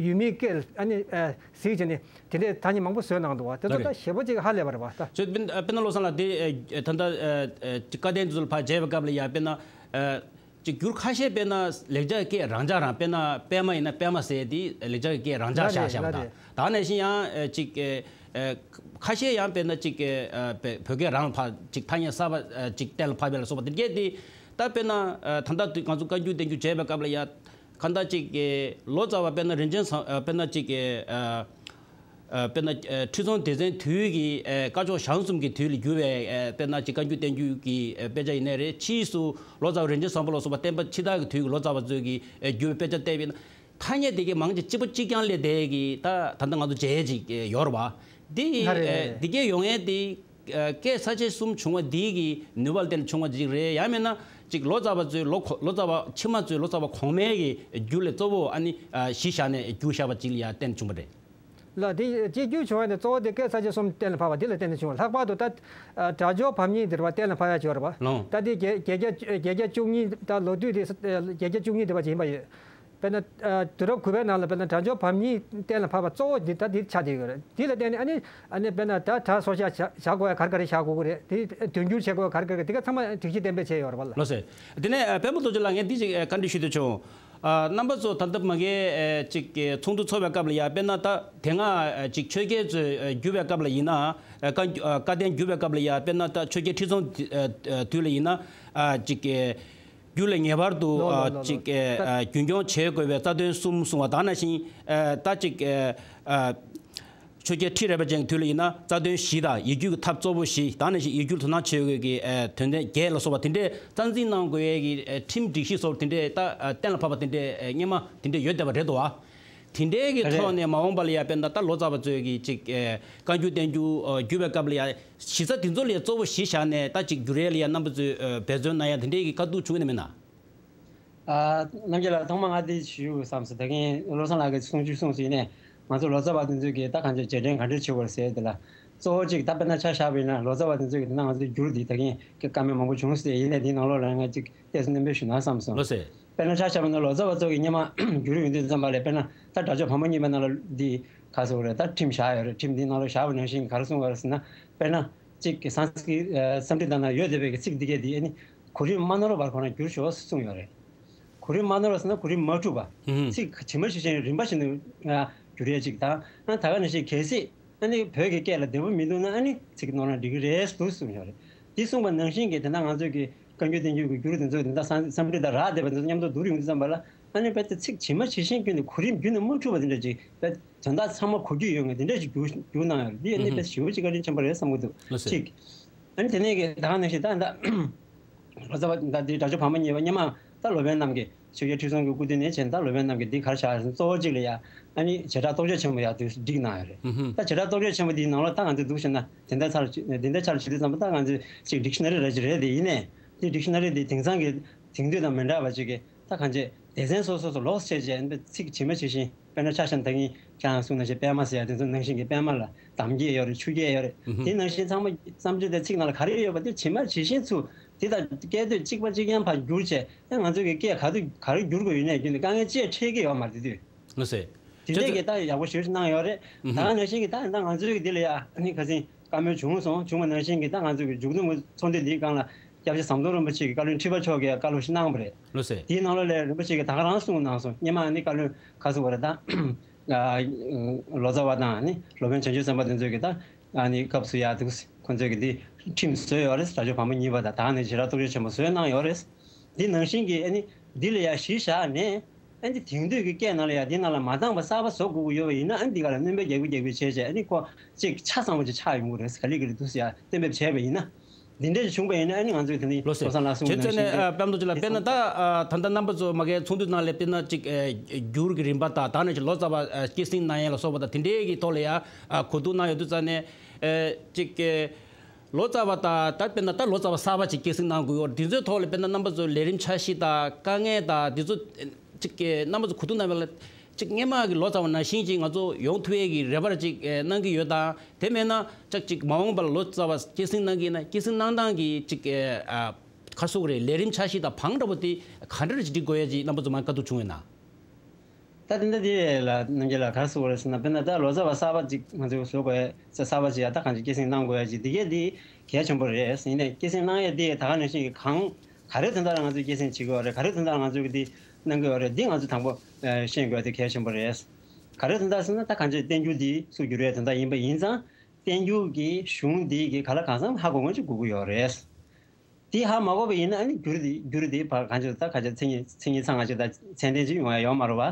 ཡུལ་མིའི་སྐད། ཨ་ནི། ཨ། གཟིགས་བྱས་ནས་དེ་འདྲའི་ཐ་སྙད་མང་པོ་བཟོས་གནང་འདུག་པ། དེ་ཚོ་ད་ཞེ་པོ་ཅིག་ཧ་ལས་པ་རེད་པ། ད་ཁྱོད་དཔེར་ན། དཔེར་ན་བློ་བཟང་ལགས་དེ། ཨ། ད་ལྟ། ཨ། ཨ། བཀའ་བསྟན་དེ་ཚོ་ལ་ཕར་མཇལ་བའི་སྐབས་ལ་ཡ། དཔེར་ན། ཨ། ཅིག་བསྒྱུར་ཁ་ཤས། དཔེར་ན་ལེགས་སྦྱར་སྐད་རང་འཇགས་རང་། དཔེར་ན་པདྨ་ཡིན་ན་པདྨ་ཟེར་དེ་ལེགས་སྦྱར་སྐད་རང་འཇགས་ལ་རེད། བཞག་བཞག་པ་ལ་དང་། རེད། ད་ག་ནང་བཞིན་ཡང་། ཨ། ཅིག་ཨ། ཁ་ཤས་ཡང་དཔེར་ན་ཅིག་ཨ། བོད་སྐད་རང་ལ་ཕར་ཅིག་ཐ་སྙད་གསར་པ། ཨ། ཅིག་གཏན་ལ་ཕབ་པ་ལ་སོགས་པ་དེ་གས་དེ། ད་དཔེར་ན། ཨ། ད་ལྟ་དུས་ང་ཚོ་བཀའ་འགྱུར་བསྟན་འགྱུར་མཇལ་བའི་སྐབས་ལ་ཡ། གང་ལྟར་ཅིག་ཨ། ལོ་ཙཱ་བ་དཔེར་ན་རིན་ཆེན་བཟང་། ཨ། དཔེར་ན་ཅིག་ཨ། ཨ། དཔེར་ན། ཨ། ཁྲི་སྲོང་ལྡེ་བཙན་དུས་ཀྱི། ཨ། སྐ་ཅོག་ཞང་གསུམ་གྱི་དུས་ལ་བསྒྱུར་བའི། ཨ། དཔེར་ན་ཅིག་བཀའ་འགྱུར་བསྟན་འགྱུར་གྱི། ཨ། དཔེ་ཆ་ཡིན་ནའི་རེད། ཕྱིས་སུ་ལོ་ཙཱ་བ་རིན་ཆེན་བཟང་པོ་ལ་སོགས་པ་བསྟན་པ་ཕྱི་དར་གྱི་དུས་ཀྱི་ལོ་ཙཱ་བ་ཚོས་ཀྱིས། ཨ། བསྒྱུར་བའི་དཔེ་ཆ་བལྟས་པ་ཡིན་ན། ཐ་སྙད་དེ་གའི་མང་ཆེ་གཅིག་པ་གཅིག་རྐྱང་སླེབས་བསྡད་ཀྱི། ད་ད་ལྟ་ང་ཚོ་མཇལ་ཡས་ཅིག་ཡོད་རེད་པ། འདི། ཨ། རེད། རེད། རེད། འདི་གའི་ཡོང་ཡས་དེ། ཨ། སྐད་གསར་བཅད་གསུམ་བྱུང་བ་འདི་གི་ནུས་པ་ལ་བརྟེན་ནས་བྱུང་བ་ཅིག་རེད། ཡང་མིན་ན་ཅིག་ལོ་ཙཱ་བ་ཚོས། ལོ་ཁོ། ལོ་ཙཱ་བ་ཕྱི་མ་ཚོས། ལོ་ཙཱ་བ་གོང་མའི་གི་རྒྱུ་ལ་གཙོ་བོ། ཨ་ནི། ཨ། གཞི་བཞག་ནས་བསྒྱུར་བཞག་པ་ཅིག་ལ་ཡ་བརྟེན་བྱུང་བ་རེད། ལགས། དེ་གཅིག་གྱུར་བྱུང་བ་ནི་གཙོ་བོ་དེ་སྐད་གསར་བཅད་གསུམ་གཏན་ལ་ཕབ་པ་འདི་ལ་བརྟེན་ནས་བྱུང་བ། ལྷག་པར་དུ་ད། ཨ། སྒྲ་སྦྱོར་བམ་གཉིས་འདི་རེད་པ། གཏན་ལ་ཕབ་ཡག་ཅིག་ཡོད་རེད་པ། ལགས། ད་དེ་བརྒྱད་བརྒྱད་བརྒྱ། བརྒྱད་བརྒྱ་བཅུ་གཉིས། ད་ལོ་དུས་དེ་བརྒྱད་བརྒྱ་བཅུ་གཉིས་འདྲ་བ་ཅིག་ཡིན་པ་ཡོད། དཔེར་ན། ཨ། དུས་རབས་དགུ་པའི་ནང་ལ་དཔེར་ན་སྒྲ་སྦྱོར་བམ་གཉིས་གཏན་ལ་ཕབ་པ་གཙོ་བོ་འདི་ད་འདི་ཆགས་བསྡད་ཡོད་རེད། འདི་ལ་བརྟེན་ནས་ཨ་ནི། ཨ་ནི་དཔེར་ན་ད་གྲྭ་བཟོ་བཞག་བཞག་བཞག་དགོས་ཡ་ག་རེ་ག་རེ་བཞག་དགོས་ཀྱི་རེད། དེ་དོན་འགྱུར་བྱེད་དགོས་ཡ་ག་རེ་ག་རེ་ག་རེ། དེ་ག་ཚང་མ་སྒྲིག་གཞི་གཏན་འབེབས་བྱས་ཡོད་རེད་པ། ལགས། ལགས་སོ། དེ་ནས། ཨ། དཔལ་མོ་རྡོ་རྗེ་ལགས། ངས་འདི་ཅིག། ཨ། བཀའ་འདྲི་ཞུ་འདོད་བྱུང་། ཨ། རྣམ་པ་ཚོ་ད་ལྟ་མ་གིའི། ཨ། ཅིག་ཚོགས་འདུ་ཚོགས་པའི་སྐབས་ལ་ཡ། དཔེར་ན་ད་དེ་སྔ། ཨ། ཅིག་ཆོས་རྒྱལ་ཚོས། ཨ། བསྒྱུར་བའི་སྐབས་ལ་ཡིན་ན། ཨ། བཀའ། ཨ། བཀའ་བསྟན་བསྒྱུར་བའི་སྐབས་ལ་ཡ། དཔེར་ན་ད་ཆོས་རྒྱལ་ཁྲི་སྲོང་། ཨ། ཨ། དུས་ལ་ཡིན་ན། ཨ། ཅིག། ཨ། རྒྱུད་ལ་ངེས་པར་དུ། ལགས། ཨ། ལགས། ལགས། ཅིག། ལགས། ཨ། རྒྱུན་འཁྱོངས་བྱེད་དགོས་པའི་རྩ་དོན་གསུམ་གསུངས་པ། ད་ག་ནང་བཞིན། ཨ། ད་ཅིག། ཨ། ཆོས་རྒྱལ་ཁྲི་རལ་པ་ཅན་གྱི་དུས་ལ་ཡིན་ན་རྩ་དོན་བཞི་དང་། ཡིག་སྒྱུར་གྱི་ཐབས་གཙོ་བོ་བཞི། ད་ག་ནང་བཞིན་ཡིག་སྒྱུར་དོ་སྣང་བྱེད་དགོས་ཀྱི། ཨ། དོན་ཚན་བརྒྱད་ལ་སོགས་པ་དེ་འདྲའི་རྩ་འཛིན་གནང་དགོས་ཡས་ཀྱི། ཨ། ཁྲིམས་སྒྲིག་གཞི་སོགས་དེ་འདྲའི་ད། ཨ། གཏན་ལ་ཕབ་པ་དེ་འདྲའི། ཨ། སྔོན་མ་དེ་འདྲའི་ཡོད་བསྡད་པ་རེད་འདུག་པ། དེ་འདྲའི་གི། རེད། ཐོག་ནས་མ་འོངས་པ་ལ་ཡ། དཔེར་ན་ད་ལོ་ཙཱ་བ་ཚོས་ཀྱིས་ཅིག། ཨ། བཀའ་འགྱུར་བསྟན་འགྱུར། ཨ། བསྒྱུར་བའི་སྐབས་ལ་ཡ། གཞི་རྩ་དེ་ཚོ་ལ་གཙོ་བོ་གཞི་བཞག་ནས་ད་ཅིག་བསྒྱུར་ཡས་ལ་ཡ་རྣམ་པ་ཚོས། ཨ། འབད་བརྩོན་གནང་ཡ་དེ་འདྲའི་གི་དཀའ་སྡུག་བྱུང་ཡོད་ན་མེད་ན། ཨ། རྣམ་རྒྱལ་ལགས། ཐོག་མར་ང་འདི་ཞུ་བསམ་སོང་། ད་གིན་བློ་བཟང་ལགས་ཀྱིས་གསུང་ཆོས་གསུངས་སོང་། ཡིན་ནའི་ང་ཚོ་ལོ་ཙཱ་བ་དེ་ཚོས་ཀྱིས་ད་གང་ཅི་རྗེས་དྲན་ག་འདྲ་བྱེད་དགོས་ཟེར་དེ་ལ། གཙོ་བོ་གཅིག་ད་དཔེར་ན་ཆ་བཞག་པ་ཡིན་ན་ལོ་ཙཱ་བ་དེ་ཚོས་ཀྱིས་ད་ང་ཚོ་བསྒྱུར་འདི་ད་གིན་གྱི་བཀའ་མོལ་མང་པོ་བྱུང་སོང་། ཡིན་ནའི་དེའི་ནང་ལོགས་ལ་ང་གཅིག་ཏོག་ཙམ་སྣོན་པ་ཞུ་ན་བསམ་སོང་། ལགས་སོ། དཔེར་ན་ཆ་བཞག་པ་ཡིན་ན་ལོ་ཙཱ་བ་ཚོ་གིས་སྔོན་མ་བསྒྱུར་ཡོང་དུས་ཙམ་པ་ལ། དཔེར་ན་ད་སྒྲ་སྦྱོར་བམ་པོ་གཉིས་པའི་ནང་ལ་འདི་ག་ཟེར་དགོས་རེད། ད་ཁྲིམས་བཞག་ཡོད་རེད། ཁྲིམས་འདིའི་ནང་ལ་བཞག་པ་ནང་བཞིན་ག་རེ་གསུངས་པ་རེད་ཟེར་ན། དཔེར་ན་གཅིག་གི་སཾ་སྐྲྀ་ཏ་ནང་ཡོད་བསྡད་པའི་གི་ཚིག་འདི་གས་འདི། ཨ་ནི་གོ་རིམ་མ་ནོར་བར་ཁོ་རང་བསྒྱུར་ཤོག་གསུངས་ཡོད་རེད། གོ་རིམ་མ་ནོར་བ་ཟེར་ན་གོ་རིམ་མ་འཁྲུགས་པ། ཨུ་ཧུམ། ཚིག་ཇི་མ་ཇི་བཞིན་རིམ་པ་བཞིན་དུ་བསྒྱུར་ཡས་གཅིག་དང་། ཨ། ད་ག་ནང་བཞིན་གལ་སྲིད་ཨ་ནི་བོད་ཀྱི་སྐད་ལ་བདེ་པོ་མི་འདུག་ན། ཨ་ནི་ཚིག་ནོར་ན་འགྲིག་གི་རེད་འདུག་གསུངས་ཡོད་རེད། འདི་གསུངས་པ་ནང་བཞིན་གྱི་དེ་འདྲ་ང་ཚོས་ཀྱི་བཀའ་འགྱུར་བསྟན་འགྱུར་གྱི་བསྒྱུར་དེ་ཚོ་དེ་འདྲ་སཾ་སཾ་སྐྲྀ་ཏ་རག་བསྡད་པ་དེ་ཚོ་མཉམ་དུ་བསྡུར་ཡོང་དུས་ཙམ་པ་ལ། ཨ་ནི་རྦད་དེ་ཚིག་ཇི་མ་ཇི་བཞིན་བསྒྱུར་ནས། གོ་རིམ་བསྒྱུར་ནས་མ་འཁྲུགས་པ་དེ་འདྲ་ཅིག་རྦད། དོན་དག་ཚང་མ་གོ་རྒྱུ་ཡོད་མཁན་དེ་འདྲ་ཞིག་བསྒྱུར་བསྒྱུར་གནང་ཡོད་རེད། འདི་ཨ་ནི་ཨུ་ཧུམ། དཔེ་ཞེ་པོ་ཅིག་བཀའ་དྲིན་ཆེན་པོ་རེད་བསམ་གྱི་འདུག། ལགས་སོ། གཅིག། ཨ་ནི་དེ་ནས་ཀྱི་ད་ག་ནང་བཞིན་ད་ད་ལོ་ཙཱ་བ་ད་འདི་སྒྲ་སྦྱོར་བམ་པོ་གཉིས་པ་སྔོན་མ་ད་ལོ་པཎ་རྣམ་རྒྱལ། ཆོས་རྒྱལ་ཁྲི་སྲོང་གི་སྐུ་དུས་ནས་བྱས་ནས་ད་ལོ་པཎ་རྣམ་རྒྱལ་འདི་ག་རེ་བཞག་ཟེར་ན། གཙོ་བོ་གཅིག་ལ་ཡ་ཨ་ནི་བྱེ་བྲག་རྟོགས་བརྗོད་ཆེན་པོ་ཡར་དུ་བསྒྲིགས་གནང་ཡོད་རེད། ཨུ་ཧུམ། ད་བྱེ་བྲག་རྟོགས་བརྗོད་ཆེན་པོ་འདིའི་ནང་ལོགས་ད་ང་ཚོས་འདུག་བྱས་ན་དེ་འདྲ་ཆ་ལ་དེ་འདྲ་ཆ་ལ་བྱེད་དུས་ཙམ་པ། ད་ང་ཚོས་ཅིག་ཌིག་ཤ་ན་རི་ར་ཅིག་རེད་དེ། ཡིན་ནའི་དེ་ཌིག་ཤ་ན་རི་དེ་དེང་སང་གི་དེང་དུས་དང་མི་འདྲ་བ་ཅིག་གི་ད་གང་བྱས། སྡེ་ཚན་སོ་སོ་སོ་ལོགས་སུ་བྱས་བྱས། ཚིག་ཇི་མ་ཇི་བཞིན། དཔེར་ན་ཆ་བཞག་ན་ད་གིན་ཁྱེད་རང་གསུངས་ནང་བཞིན་པདྨ་ཟེར་ཡ་དེ་ཚོ་ནང་བཞིན་གྱི་པདྨ་ལ་འདམ་སྐྱེས་ཡོད་རེད། ཆུ་སྐྱེས་ཡོད་རེད། ཨུ་ཧུམ། དེ་ནང་བཞིན་ཚང་མ་བསམ་སྤྱོད་དེ་ཚིག་ནང་ལ་ག་རེ་ཡོད་པ་དེ་ཇི་མ་ཇི་བཞིན་ཚུར་དེ་དང་སྐད་དོད་གཅིག་པ་གཅིག་རྐྱང་ཕར་བསྒྱུར་བྱས། ཨེ། ང་ཚོ་གི་སྐད་ག་དུས་ག་རེ་བསྒྱུར་དགོས་ཡོད་ནའི་རྒྱུན་དུ་དཀའ་ངལ་ཅི་ཡང་འཕྲད་ཀྱི་ཡོད་མ་རེད། དེ་དུས། ལགས་སོ། དེ་འདྲས་ཀྱི་ད་ཡག་པོ་ཞེ་པོ་ཅིག་གནང་ཡོད་རེད། ད་ག་ནང་བཞིན་གྱི་ད་ད་ང་ཚོའི་གི་འདི་ལ་ཡ་ཨ་ནི་ཁ་སང་བཀའ་མོལ་བྱུང་སོང་། བྱུང་བ་ནང་བཞིན་གྱི་ད་ང་ཚོའི་གི་མཇུག་སྡོམ་གྱི་ཚོགས་འདུ་འདིའི་སྒང་ལ་སྐྱབས་རྗེ་ཟམ་གདོང་རིན་པོ་ཆེ་གི་བཀའ་བློན་ཁྲི་པ་མཆོག་གིས་བཀའ་སློབ་ཞིག་གནང་བ་རེད། ལགས་སོ། དེའི་ནང་ལོགས་ལ་རིན་པོ་ཆེ་གིས་ད་ག་རང་གསུངས་གནང་སོང་། སྔོན་མ་ཨ་ནི་བཀའ་བློན་ཁ་སང་བ་རེད་ད། ལོ་ཙཱ་བ་དང་ཨ་ནི་ལོ་པཎ་བྱང་ཆུབ་སེམས་དཔའ་དེ་ཚོའི་གི་ད་ཨ་ནི་སྐབས་སུ་ཡ་འདུག་ཁོང་ཚོས་གི་འདི་ཁྲིམས་བཟོས་ཡོད་རེད། དྲ་ཕྱོགས་བམ་པོ་གཉིས་པ་དང་ད་ག་ནང་བཞིན་ཞེ་དྲག་སྟོབས་ཆེན་ཆེན་པོ་བཟོས་གནང་ཡོད་རེད། འདི་ནང་བཞིན་གྱི་ཨ་ནི་འདི་ལ་ཡ་གཞི་བཞག་ནས། ཨ་ནི་དེང་དུས་ཀྱི་སྐད་ནང་ལ་ཡང་འདི་ནང་ལ་མ་འདང་བ་གསར་པ་བཟོ་དགོས་ཀྱི་ཡོད་པ་ཡིན་ན། ཨ་ནི་འདི་ག་ལ་སྣོན་པ་རྒྱག་གུ་རྒྱག་གུ་བྱས་བྱས། ཨ་ནི་ཁོ་གཅིག་ཆ་ཚང་བ་ཅིག་ཆགས་ཡོང་གི་རེད། ག་ལེ་ག་ལེ་འདུག་སེ་ཡ་གཏན་འབེབས་བྱས་པ་ཡིན་ན། འདི་འདྲ་ཞིག་བྱུང་བ་ཡིན་ན། ཨ་ནི་ང་ཚོས་དེ་ནི་ལགས་སོ། བློ་བཟང་ལགས་གསུངས་དེ་ནང་བཞིན་གྱི་ཨ་པད་མ་རྡོ་རྗེ་ལགས། དཔེར་ན་ད་ཨ་ད་ལྟ་རྣམ་པ་ཚོ་མ་གིའི་ཚོགས་འདུ་ནང་ལ་དཔེར་ན་ཅིག་ཨ་འགྱུར་གྱི་རིམ་པ་དང་། ད་ནང་བཞིན་ལོ་ཙཱ་བ་ཨ་སྐྱེད་སྲིང་གནང་ཡས་ལ་སོགས་པ་དང་། དེ་འདྲའི་གི་ཐོག་ལ་ཡ་ཨ་གོ་བསྡུར་གནང་ཡོད་དུས་ཙང་ནས་ཨ་ཅིག་ཨ། ལོ་ཙཱ་བ་དང་ད་དཔེར་ན་ད་ལོ་ཙཱ་བ་གསར་པ་ཅིག་སྐྱེད་སྲིང་གནང་དགོས་ཡོད། དེ་ཚོའི་ཐོག་ལ་དཔེར་ན་རྣམ་པ་ཚོའི་ལས་རིམ་འཆར་གཞི་དང་དཀའ་ངལ་དང་དེ་ཚོ་ཅིག་རྣམ་པ་ཚོ་གོ་བསྡུར་གནང་བ་ལ་ཅིག་སྔོན་མ་གི་ལོ་ཙཱ་བ་ནང་བཞིན་ཅིག་ང་ཚོ་ཡོང་ཐུབ་ཡས་ཀྱི་རེ་བ་ཅིག་གནང་གི་ཡོད་དང་། དེ་མེད་ན་ཅིག་ཅིག་མ་འོངས་པ་ལ་ལོ་ཙཱ་བ་སྐྱེད་སྲིང་གནང་གི་ཡིན་ན་སྐྱེད་སྲིང་གནང་སྟངས་ཀྱི་ཅིག་ཨ་ག་རེ་ཟེར་དགོས་རེད། ལས་རིམ་འཆར་གཞི་དང་བང་འདྲ་པོ་དེ་ག་འདྲ་ཅིག་སྒྲིག་དགོས་ཡས་ཅིག་རྣམ་པ་ཚོ་མ་བཀའ་བསྡུར་བྱུང་ཡོད་ན། ད་དེ་འདྲ་དེ་ལ་རྣམ་རྒྱལ་ལགས་ག་རེ་ཟེར་དགོས་རེད་ཟེར་ན། དཔེར་ན་ད་ལོ་ཙཱ་བ་གསར་པ་ཅིག་ང་ཚོས་བཟོ་དགོས་ཡ་གསར་པ་ཅིག་ཡ་ད་གང་ཅིག་སྐྱེད་སྲིང་གནང་དགོས་ཡ་ཅིག་དེ་གས་དེ་གལ་ཆེན་པོ་རེད། ཡིན་ནའི་སྐྱེད་སྲིང་གནང་ཡ་དེ་ད་ག་ནང་བཞིན་གྱི་གང་ག་རེ་དོན་དག་ལ་ང་ཚོས་སྐྱེད་སྲིང་བྱེད་དགོས་རེད། ག་རེ་དོན་དག་ལ་ང་ཚོས་གི་དེ་གནང་དགོས་རེད། འདི་ང་ཚོས་དང་པོ་ཤེས་དགོས་ཡ་དེ་གལ་ཆེན་པོ་རེད། ག་རེ་དོན་དག་ཟེར་ན་ད་གང་ཅིག་བསྟན་འགྱུར་དེ་སུ་བསྒྱུར་ཡ་དོན་དག་ཡིན་པ་ཡིན་ཙང་། བསྟན་འགྱུར་གྱི་གཞུང་དེ་གི་ག་ལ་གང་འཚམ་ཧ་གོ་མཁན་ཅིག་དགོས་ཀྱི་ཡོད་རེད། དེ་ཧ་མ་གོ་བ་ཡིན་ན་ཨ་ནི་འགྱུར་དེ་འགྱུར་དེ་ཕར་གང་ཅི་ད་ག་ཅི་མཚན་ཉིད་མཚན་ཉིད་ཚང་བ་ཅིག་དང་མཚན་ལྡན་ཅིག་ཡོང་ཡ་ཡོད་མ་རེད་བ།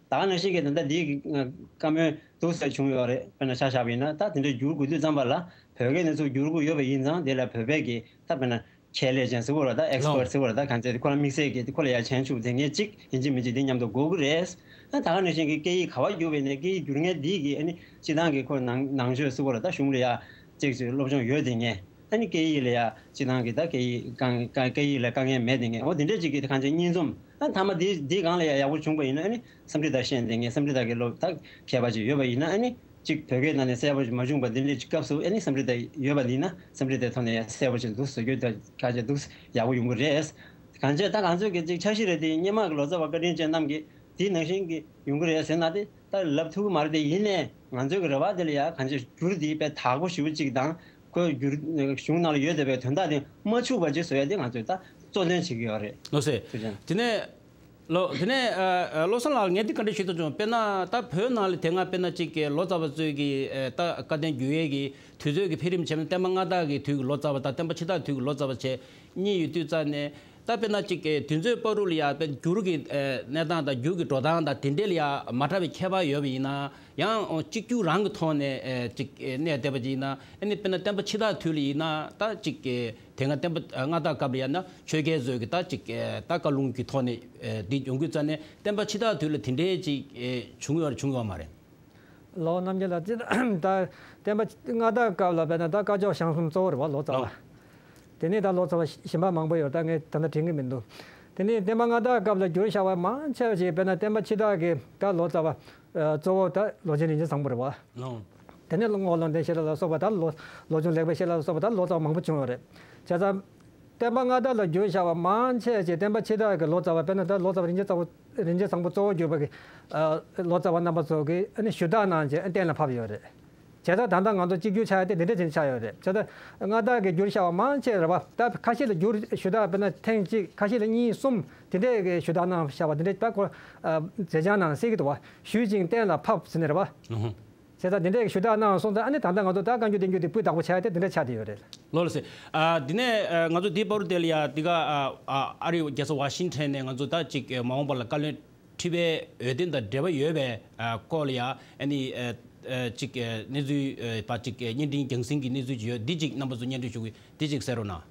ད་ག་ནང་བཞིན་གྱི་ད་ལྟ་འདི་གི་བཀའ་མོལ་འདུག་སེ་བྱུང་ཡོད་རེད། དཔེར་ན་ཆ་བཞག་པ་ཡིན་ན་ད་དེ་འདྲ་འགྱུར་དགོས་དུས་ཙམ་པ་ལ་བོད་སྐད་ནས་ཚུར་བསྒྱུར་དགོས་ཡོད་པ་ཡིན་ཙང་། དེ་ལ་བོད་པའི་གི་ད་དཔེར་ན་ཁྱད་ལས་ཅན་ཟེར་དགོས་རེད། ད་ཨེག་སི་པར་ཊི་ཟེར་དགོས་རེད། ད་གང་ཅི་ཁོ་རང་དམིགས་བསལ་གྱི་ཁོ་ལ་ཡ་བྱང་ཆུབ་དེ་ངས་གཅིག་ཡིན་གཅིག་མིན་གཅིག་དེ་མཉམ་དུ་དགོས་ཀྱི་རེད། ད་ག་ནང་བཞིན་གྱི་སྐད་ཡིག་ག་པར་བསྒྱུར་བ་ཡིན་ནའི་སྐད་ཡིག་བསྒྱུར་མཁན་འདི་གི་ཨ་ནི་སྤྱི་བཏང་གི་ཁོ་ནང་ནང་ཆོས་ཟེར་དགོས་རེད། ད་གཞུང་ལ་ཡ་གཅིག་ཅིག་སློབ་སྦྱོང་ཡོད་དེ་ངས། ཨ་ནི་སྐད་ཡིག་ལ་ཡ་སྤྱི་བཏང་གི་ད་སྐད་ཡིག་དཀའ་ངལ་དཀའ་སྐད་ཡིག་ལ་དཀའ་ངལ་མེད་དེ་ངས། འོ་དེ་འདྲས་ཅིག་གི་གང་ཅི་གཉིས་འཛོམས། ཨ་མཐའ་མ་དེ་དེའི་སྒང་ལ་ཡ་ཡག་པོ་བྱུང་བ་ཡིན་ན། ཨ་ནི་སམ་སྐྲི་ཏ་ཤེས་དེ་ངས་སམ་སྐྲི་ཏ་གི་སློབ་ད་མཁས་པ་ཅིག་ཡོད་པ་ཡིན་ན། ཨ་ནི་གཅིག་བོད་སྐད་ནང་ནས་གསལ་པོ་ཞིག་མ་བྱུང་བ་དེ་འདྲས་ཅིག་སྐབས་སུ་ཨ་ནི་སམ་སྐྲི་ཏ་ཡོད་པ་ཡིན་ན་སམ་སྐྲི་ཏའི་ཐོག་ནས་ཡ་གསལ་པོ་ཅིག་འདུག་བཟོ་རྒྱུ་ད་ག་ཅི་འདུག་ཡག་པོ་ཡོང་གི་རེད། གང་ཅི་ད་ང་ཚོའི་གི་ཅིག་འཆར་གཞི་རེད་དེ། སྔོན་མ་གི་ལོ་ཙཱ་བ་བཀའ་དྲིན་ཅན་རྣམས་ཀྱིས་དེ་ནང་བཞིན་གྱི་ཡོང་གི་རེད་ཟེར་ན་དེ་ད་ལབ་ཐུབ་ཀྱི་མ་རེད་དེ། ཡིན་ནའི་ང་ཚོའི་གི་རེ་བ་དེ་ལ་ཡ་གང་ཅི་འགྱུར་དེ་དཔེ་དག་པོ་ཞེ་པོ་ཅིག་དང་། ཁོའི་བསྒྱུར་གཞུང་ནང་ལ་ཡོད་བསྡད་པའི་དོན་དག་དེ་མ་འཆུག་པ་ཅིག་བཟོ་ཡ་དེ་ང་ཚོས་ད་གཙོ་དོན་བྱེད་ཀྱི་ཡོད་རེད། ལགས་སོ། ཐུགས་རྗེ་ཆེ། དེ་ནས་ལོ་དེ་ནས་ཨ་ཨ་བློ་བཟང་ལགས་ངས་འདི་བཀའ་འདྲི་ཞུ་ཐུབ་བྱུང་། དཔེར་ན་ད་བོད་ནང་ལ་དེ་སྔ་དཔེར་ན་ཅིག་གི་ལོ་ཙཱ་བ་ཚོའི་གི་ཨ་ད་བཀའ་བསྟན་བསྒྱུར་ཡས་ཀྱི་དུས་ཚོད་ཀྱི་འཕེལ་རིམ་བྱས་ན་བསྟན་པ་སྔ་དར་གྱི་དུས་ཀྱི་ལོ་ཙཱ་བ་དང་བསྟན་པ་ཕྱི་དར་དུས་ཀྱི་ལོ་ཙཱ་བ་བྱས་གཉིས་ཡོད་དུས་ཙང་ནས། ད་དཔེར་ན་ཅིག་གི་དུས་ཚོད་བར་དུ་ལ་ཡ་དཔེ་འགྱུར་གྱི་ཨ་གནས་སྟངས་དང་འགྱུར་གྱི་འགྲོ་སྟངས་དང་དེ་འདྲས་ལ་ཡ་མ་འདྲ་བའི་ཁྱད་པར་ཡོད་པ་ཡིན་ན། ཡང་གཅིག་གྱུར་རང་གི་ཐོག་ནས་ཨེ་ཅིག་ཨེ་གནས་བསྡད་པ་ཅིག་ཡིན་ན། ཨ་ནི་དཔེར་ན་བསྟན་པ་ཕྱི་དར་དུས་ལ་ཡིན་ན་ད་ཅིག་ཨེ་དེ་སྔ་བསྟན་པ་སྔ་དར་སྐབས་ལ་ཡིན་ན་ཆོས་རྒྱལ་ཚོས་ཀྱི་ད་ཅིག་ཨེ་ད་བཀའ་ལུང་གི་ཐོག་ནས་ཨེ་འདི་ཡོང་གི་ཙང་ནས། བསྟན་པ་ཕྱི་དར་དུས་ལ་དེ་འདྲའི་ཅིག་ཨེ་བྱུང་ཡོད་རེད་བྱུང་ཡོད་མ་རེད། ལོ་རྣམ་རྒྱལ་ལགས། ཅི་ད་བསྟན་པ་སྔ་དར་སྐབས་ལ་དཔེར་ན་ད་སྐ་ཅོག་ཞང་གསུམ་གཙོ་བོ་རེད་བ། ལོ་ཙཱ་བ། ལོ། དེ་ནས་ད་ལོ་ཙཱ་བ་གཞན་པ་མང་པོ་ཡོད། ད་ངས་ད་ལྟ་དྲན་གྱི་མི་འདུག་དེ་ནས་བསྟན་པ་སྔ་དར་སྐབས་ལ་བསྒྱུར་བཞག་པ་མང་ཆེ་བ་ཞིག་དཔེར་ན་བསྟན་པ་ཕྱི་དར་གྱི་ད་ལོ་ཙཱ་བ་ཨ་གཙོ་བོ་ད་ལོ་ཆེན་རིན་ཆེན་བཟང་པོ་རེད་བ། ལོ། དེ་ནས་རྔོག་བློ་ལྡན་ཤེས་རབ་ལ་སོགས་པ། ད་ལོ་ལོ་ཆུང་ལེགས་པའི་ཤེས་རབ་ལ་སོགས་པ། ད་ལོ་ཙཱ་བ་མང་པོ་བྱུང་ཡོད་རེད། བྱས་ཙང་བསྟན་པ་སྔ་དར་ལ་བསྒྱུར་བཞག་པ་མང་ཆེ་ཅིག་བསྟན་པ་ཕྱི་དར་གྱི་ལོ་ཙཱ་བ། དཔེར་ན་ད་ལོ་ཙཱ་བ་རིན་ཆེན་གཙོ་བོ་རིན་ཆེན་བཟང་པོ་གཙོ་བོ་གྱུར་པ་གི་ཨ་ལོ་ཙཱ་བ་རྣམ་པ་ཚོ་གིས་ཨ་ནི་ཞུ་དག་གནང་བྱས་གཏན་ལ་ཕབ་ཡོད་རེད། བྱས་ཙང་ད་ལྟ་ང་ཚོ་གཅིག་གྱུར་ཆགས་ཡ་དེ་འདི་འདྲ་ཅིག་ཆགས་ཡོད་རེད། བྱས་ཙང་སྔ་དར་གྱི་བསྒྱུར་བཞག་པ་མང་ཆེ་རེད་བ། ད་ཁ་ཤས་ལ་བསྒྱུར་ཞུ་དག་དཔེར་ན་ཐེངས་གཅིག་ཁ་ཤས་ལ་གཉིས་གསུམ་དེ་འདྲས་ཀྱི་ཞུ་དག་གནང་བཞག་པ་དེ་འདྲས་ད་ཁོ་ཨ་མཛད་བྱང་ནང་གསལ་གྱི་འདུག་བ། ཞུས་ཅིང་གཏན་ལ་ཕབ་ཟེར་ནས་རེད་བ། ཨུ་ཧུ། བྱས་ཙང་དེ་འདྲས་ཞུ་དག་གནང་སོང་ཙང་། ཨ་ནི་ད་ལྟ་ང་ཚོ་ད་བཀའ་འགྱུར་བསྟན་འགྱུར་དེ་སྤུས་དག་པོ་ཆགས་ཏེ་དེ་འདྲ་ཆགས་བསྡད་ཡོད་རེད། ལགས་ལགས་སེ། ཨ་དེ་ནས་ཨ་ང་ཚོ་འདིའི་བར་དུ་དེ་ལ་ཡ་འདི་ག་ཨ་ཨ་ཨ་རི་རྒྱལ་ས་ཝ་ཤིང་ཊོན་ནས་ང་ཚོ་ད་ཅིག་མ་འོངས་པ་ལ་བཀའ་བློན་ཁྲི་པའི་འོས་འདེམས་དང་འབྲེལ་བ་ཡོད་པའི་ཨ་སྐོར་ལ་ཡ་ཨ་ནི་ཨ་ཨ་ཅིག་ཨ་གནས་ཚུལ་ཨ་པ་ཅིག་བརྙན་འཕྲིན་རྒྱང་སྲིང་གི་གནས་ཚུལ་ཅིག་ཡོད། འདི་ཅིག་རྣམ་པ་ཚོ་སྙན་སྒྲོན་ཞུ་གི། འདི་ཅིག་གསན་རོགས་གནང་།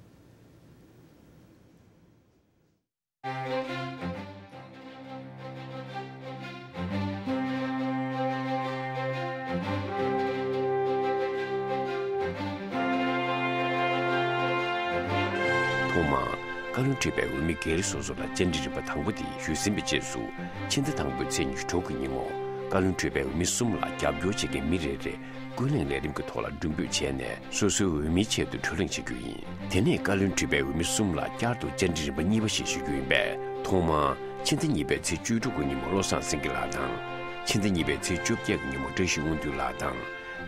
ཐོག་མར་བཀའ་བློན་ཁྲི་པའི་འོས་མི་སྒེར་སོ་སོ་ལ་བཅར་འདྲི་རིམ་པ་དང་པོ་དེ་ཞུས་ཟིན་པའི་རྗེས་སུ། ཕྱི་ཟླ་དང་པོའི་ཚེས་ཉི་ཤུ་རྩ་དགུ་ཉིན་མོ་བཀའ་བློན་ཁྲི་པའི་འོས་མི་གསུམ་ལ་རྒྱབ་སྐྱོར་བྱེད་མཁན་མི་རེ་རེ་ཀུན་གླེང་ལས་རིམ་གྱི་ཐོག་ལ་མགྲོན་འབོད་བྱས་ནས། སོ་སོའི་འོས་མིའི་ཆེད་དུ་བགྲོ་གླེང་བྱེད་རྒྱུ་ཡིན། དེ་ནས་བཀའ་བློན་ཁྲི་པའི་འོས་མི་གསུམ་ལ་བསྐྱར་དུ་བཅར་འདྲི་རིམ་པ་གཉིས་པ་ཞིག་ཞུ་རྒྱུ་ཡིན་པས། ཐོག་མར་ཕྱི་ཟླ་གཉིས་པའི་ཚེས་བཅུ་དྲུག་ཉིན་མོ་བློ་བཟང་སེང་གེ་ལགས་དང་། ཕྱི་ཟླ་གཉིས་པའི་ཚེས་བཅོ་བརྒྱད་ཀྱི་ཉིན་མོ་བཀྲ་ཤིས་དབང་འདུས་ལགས་དང་།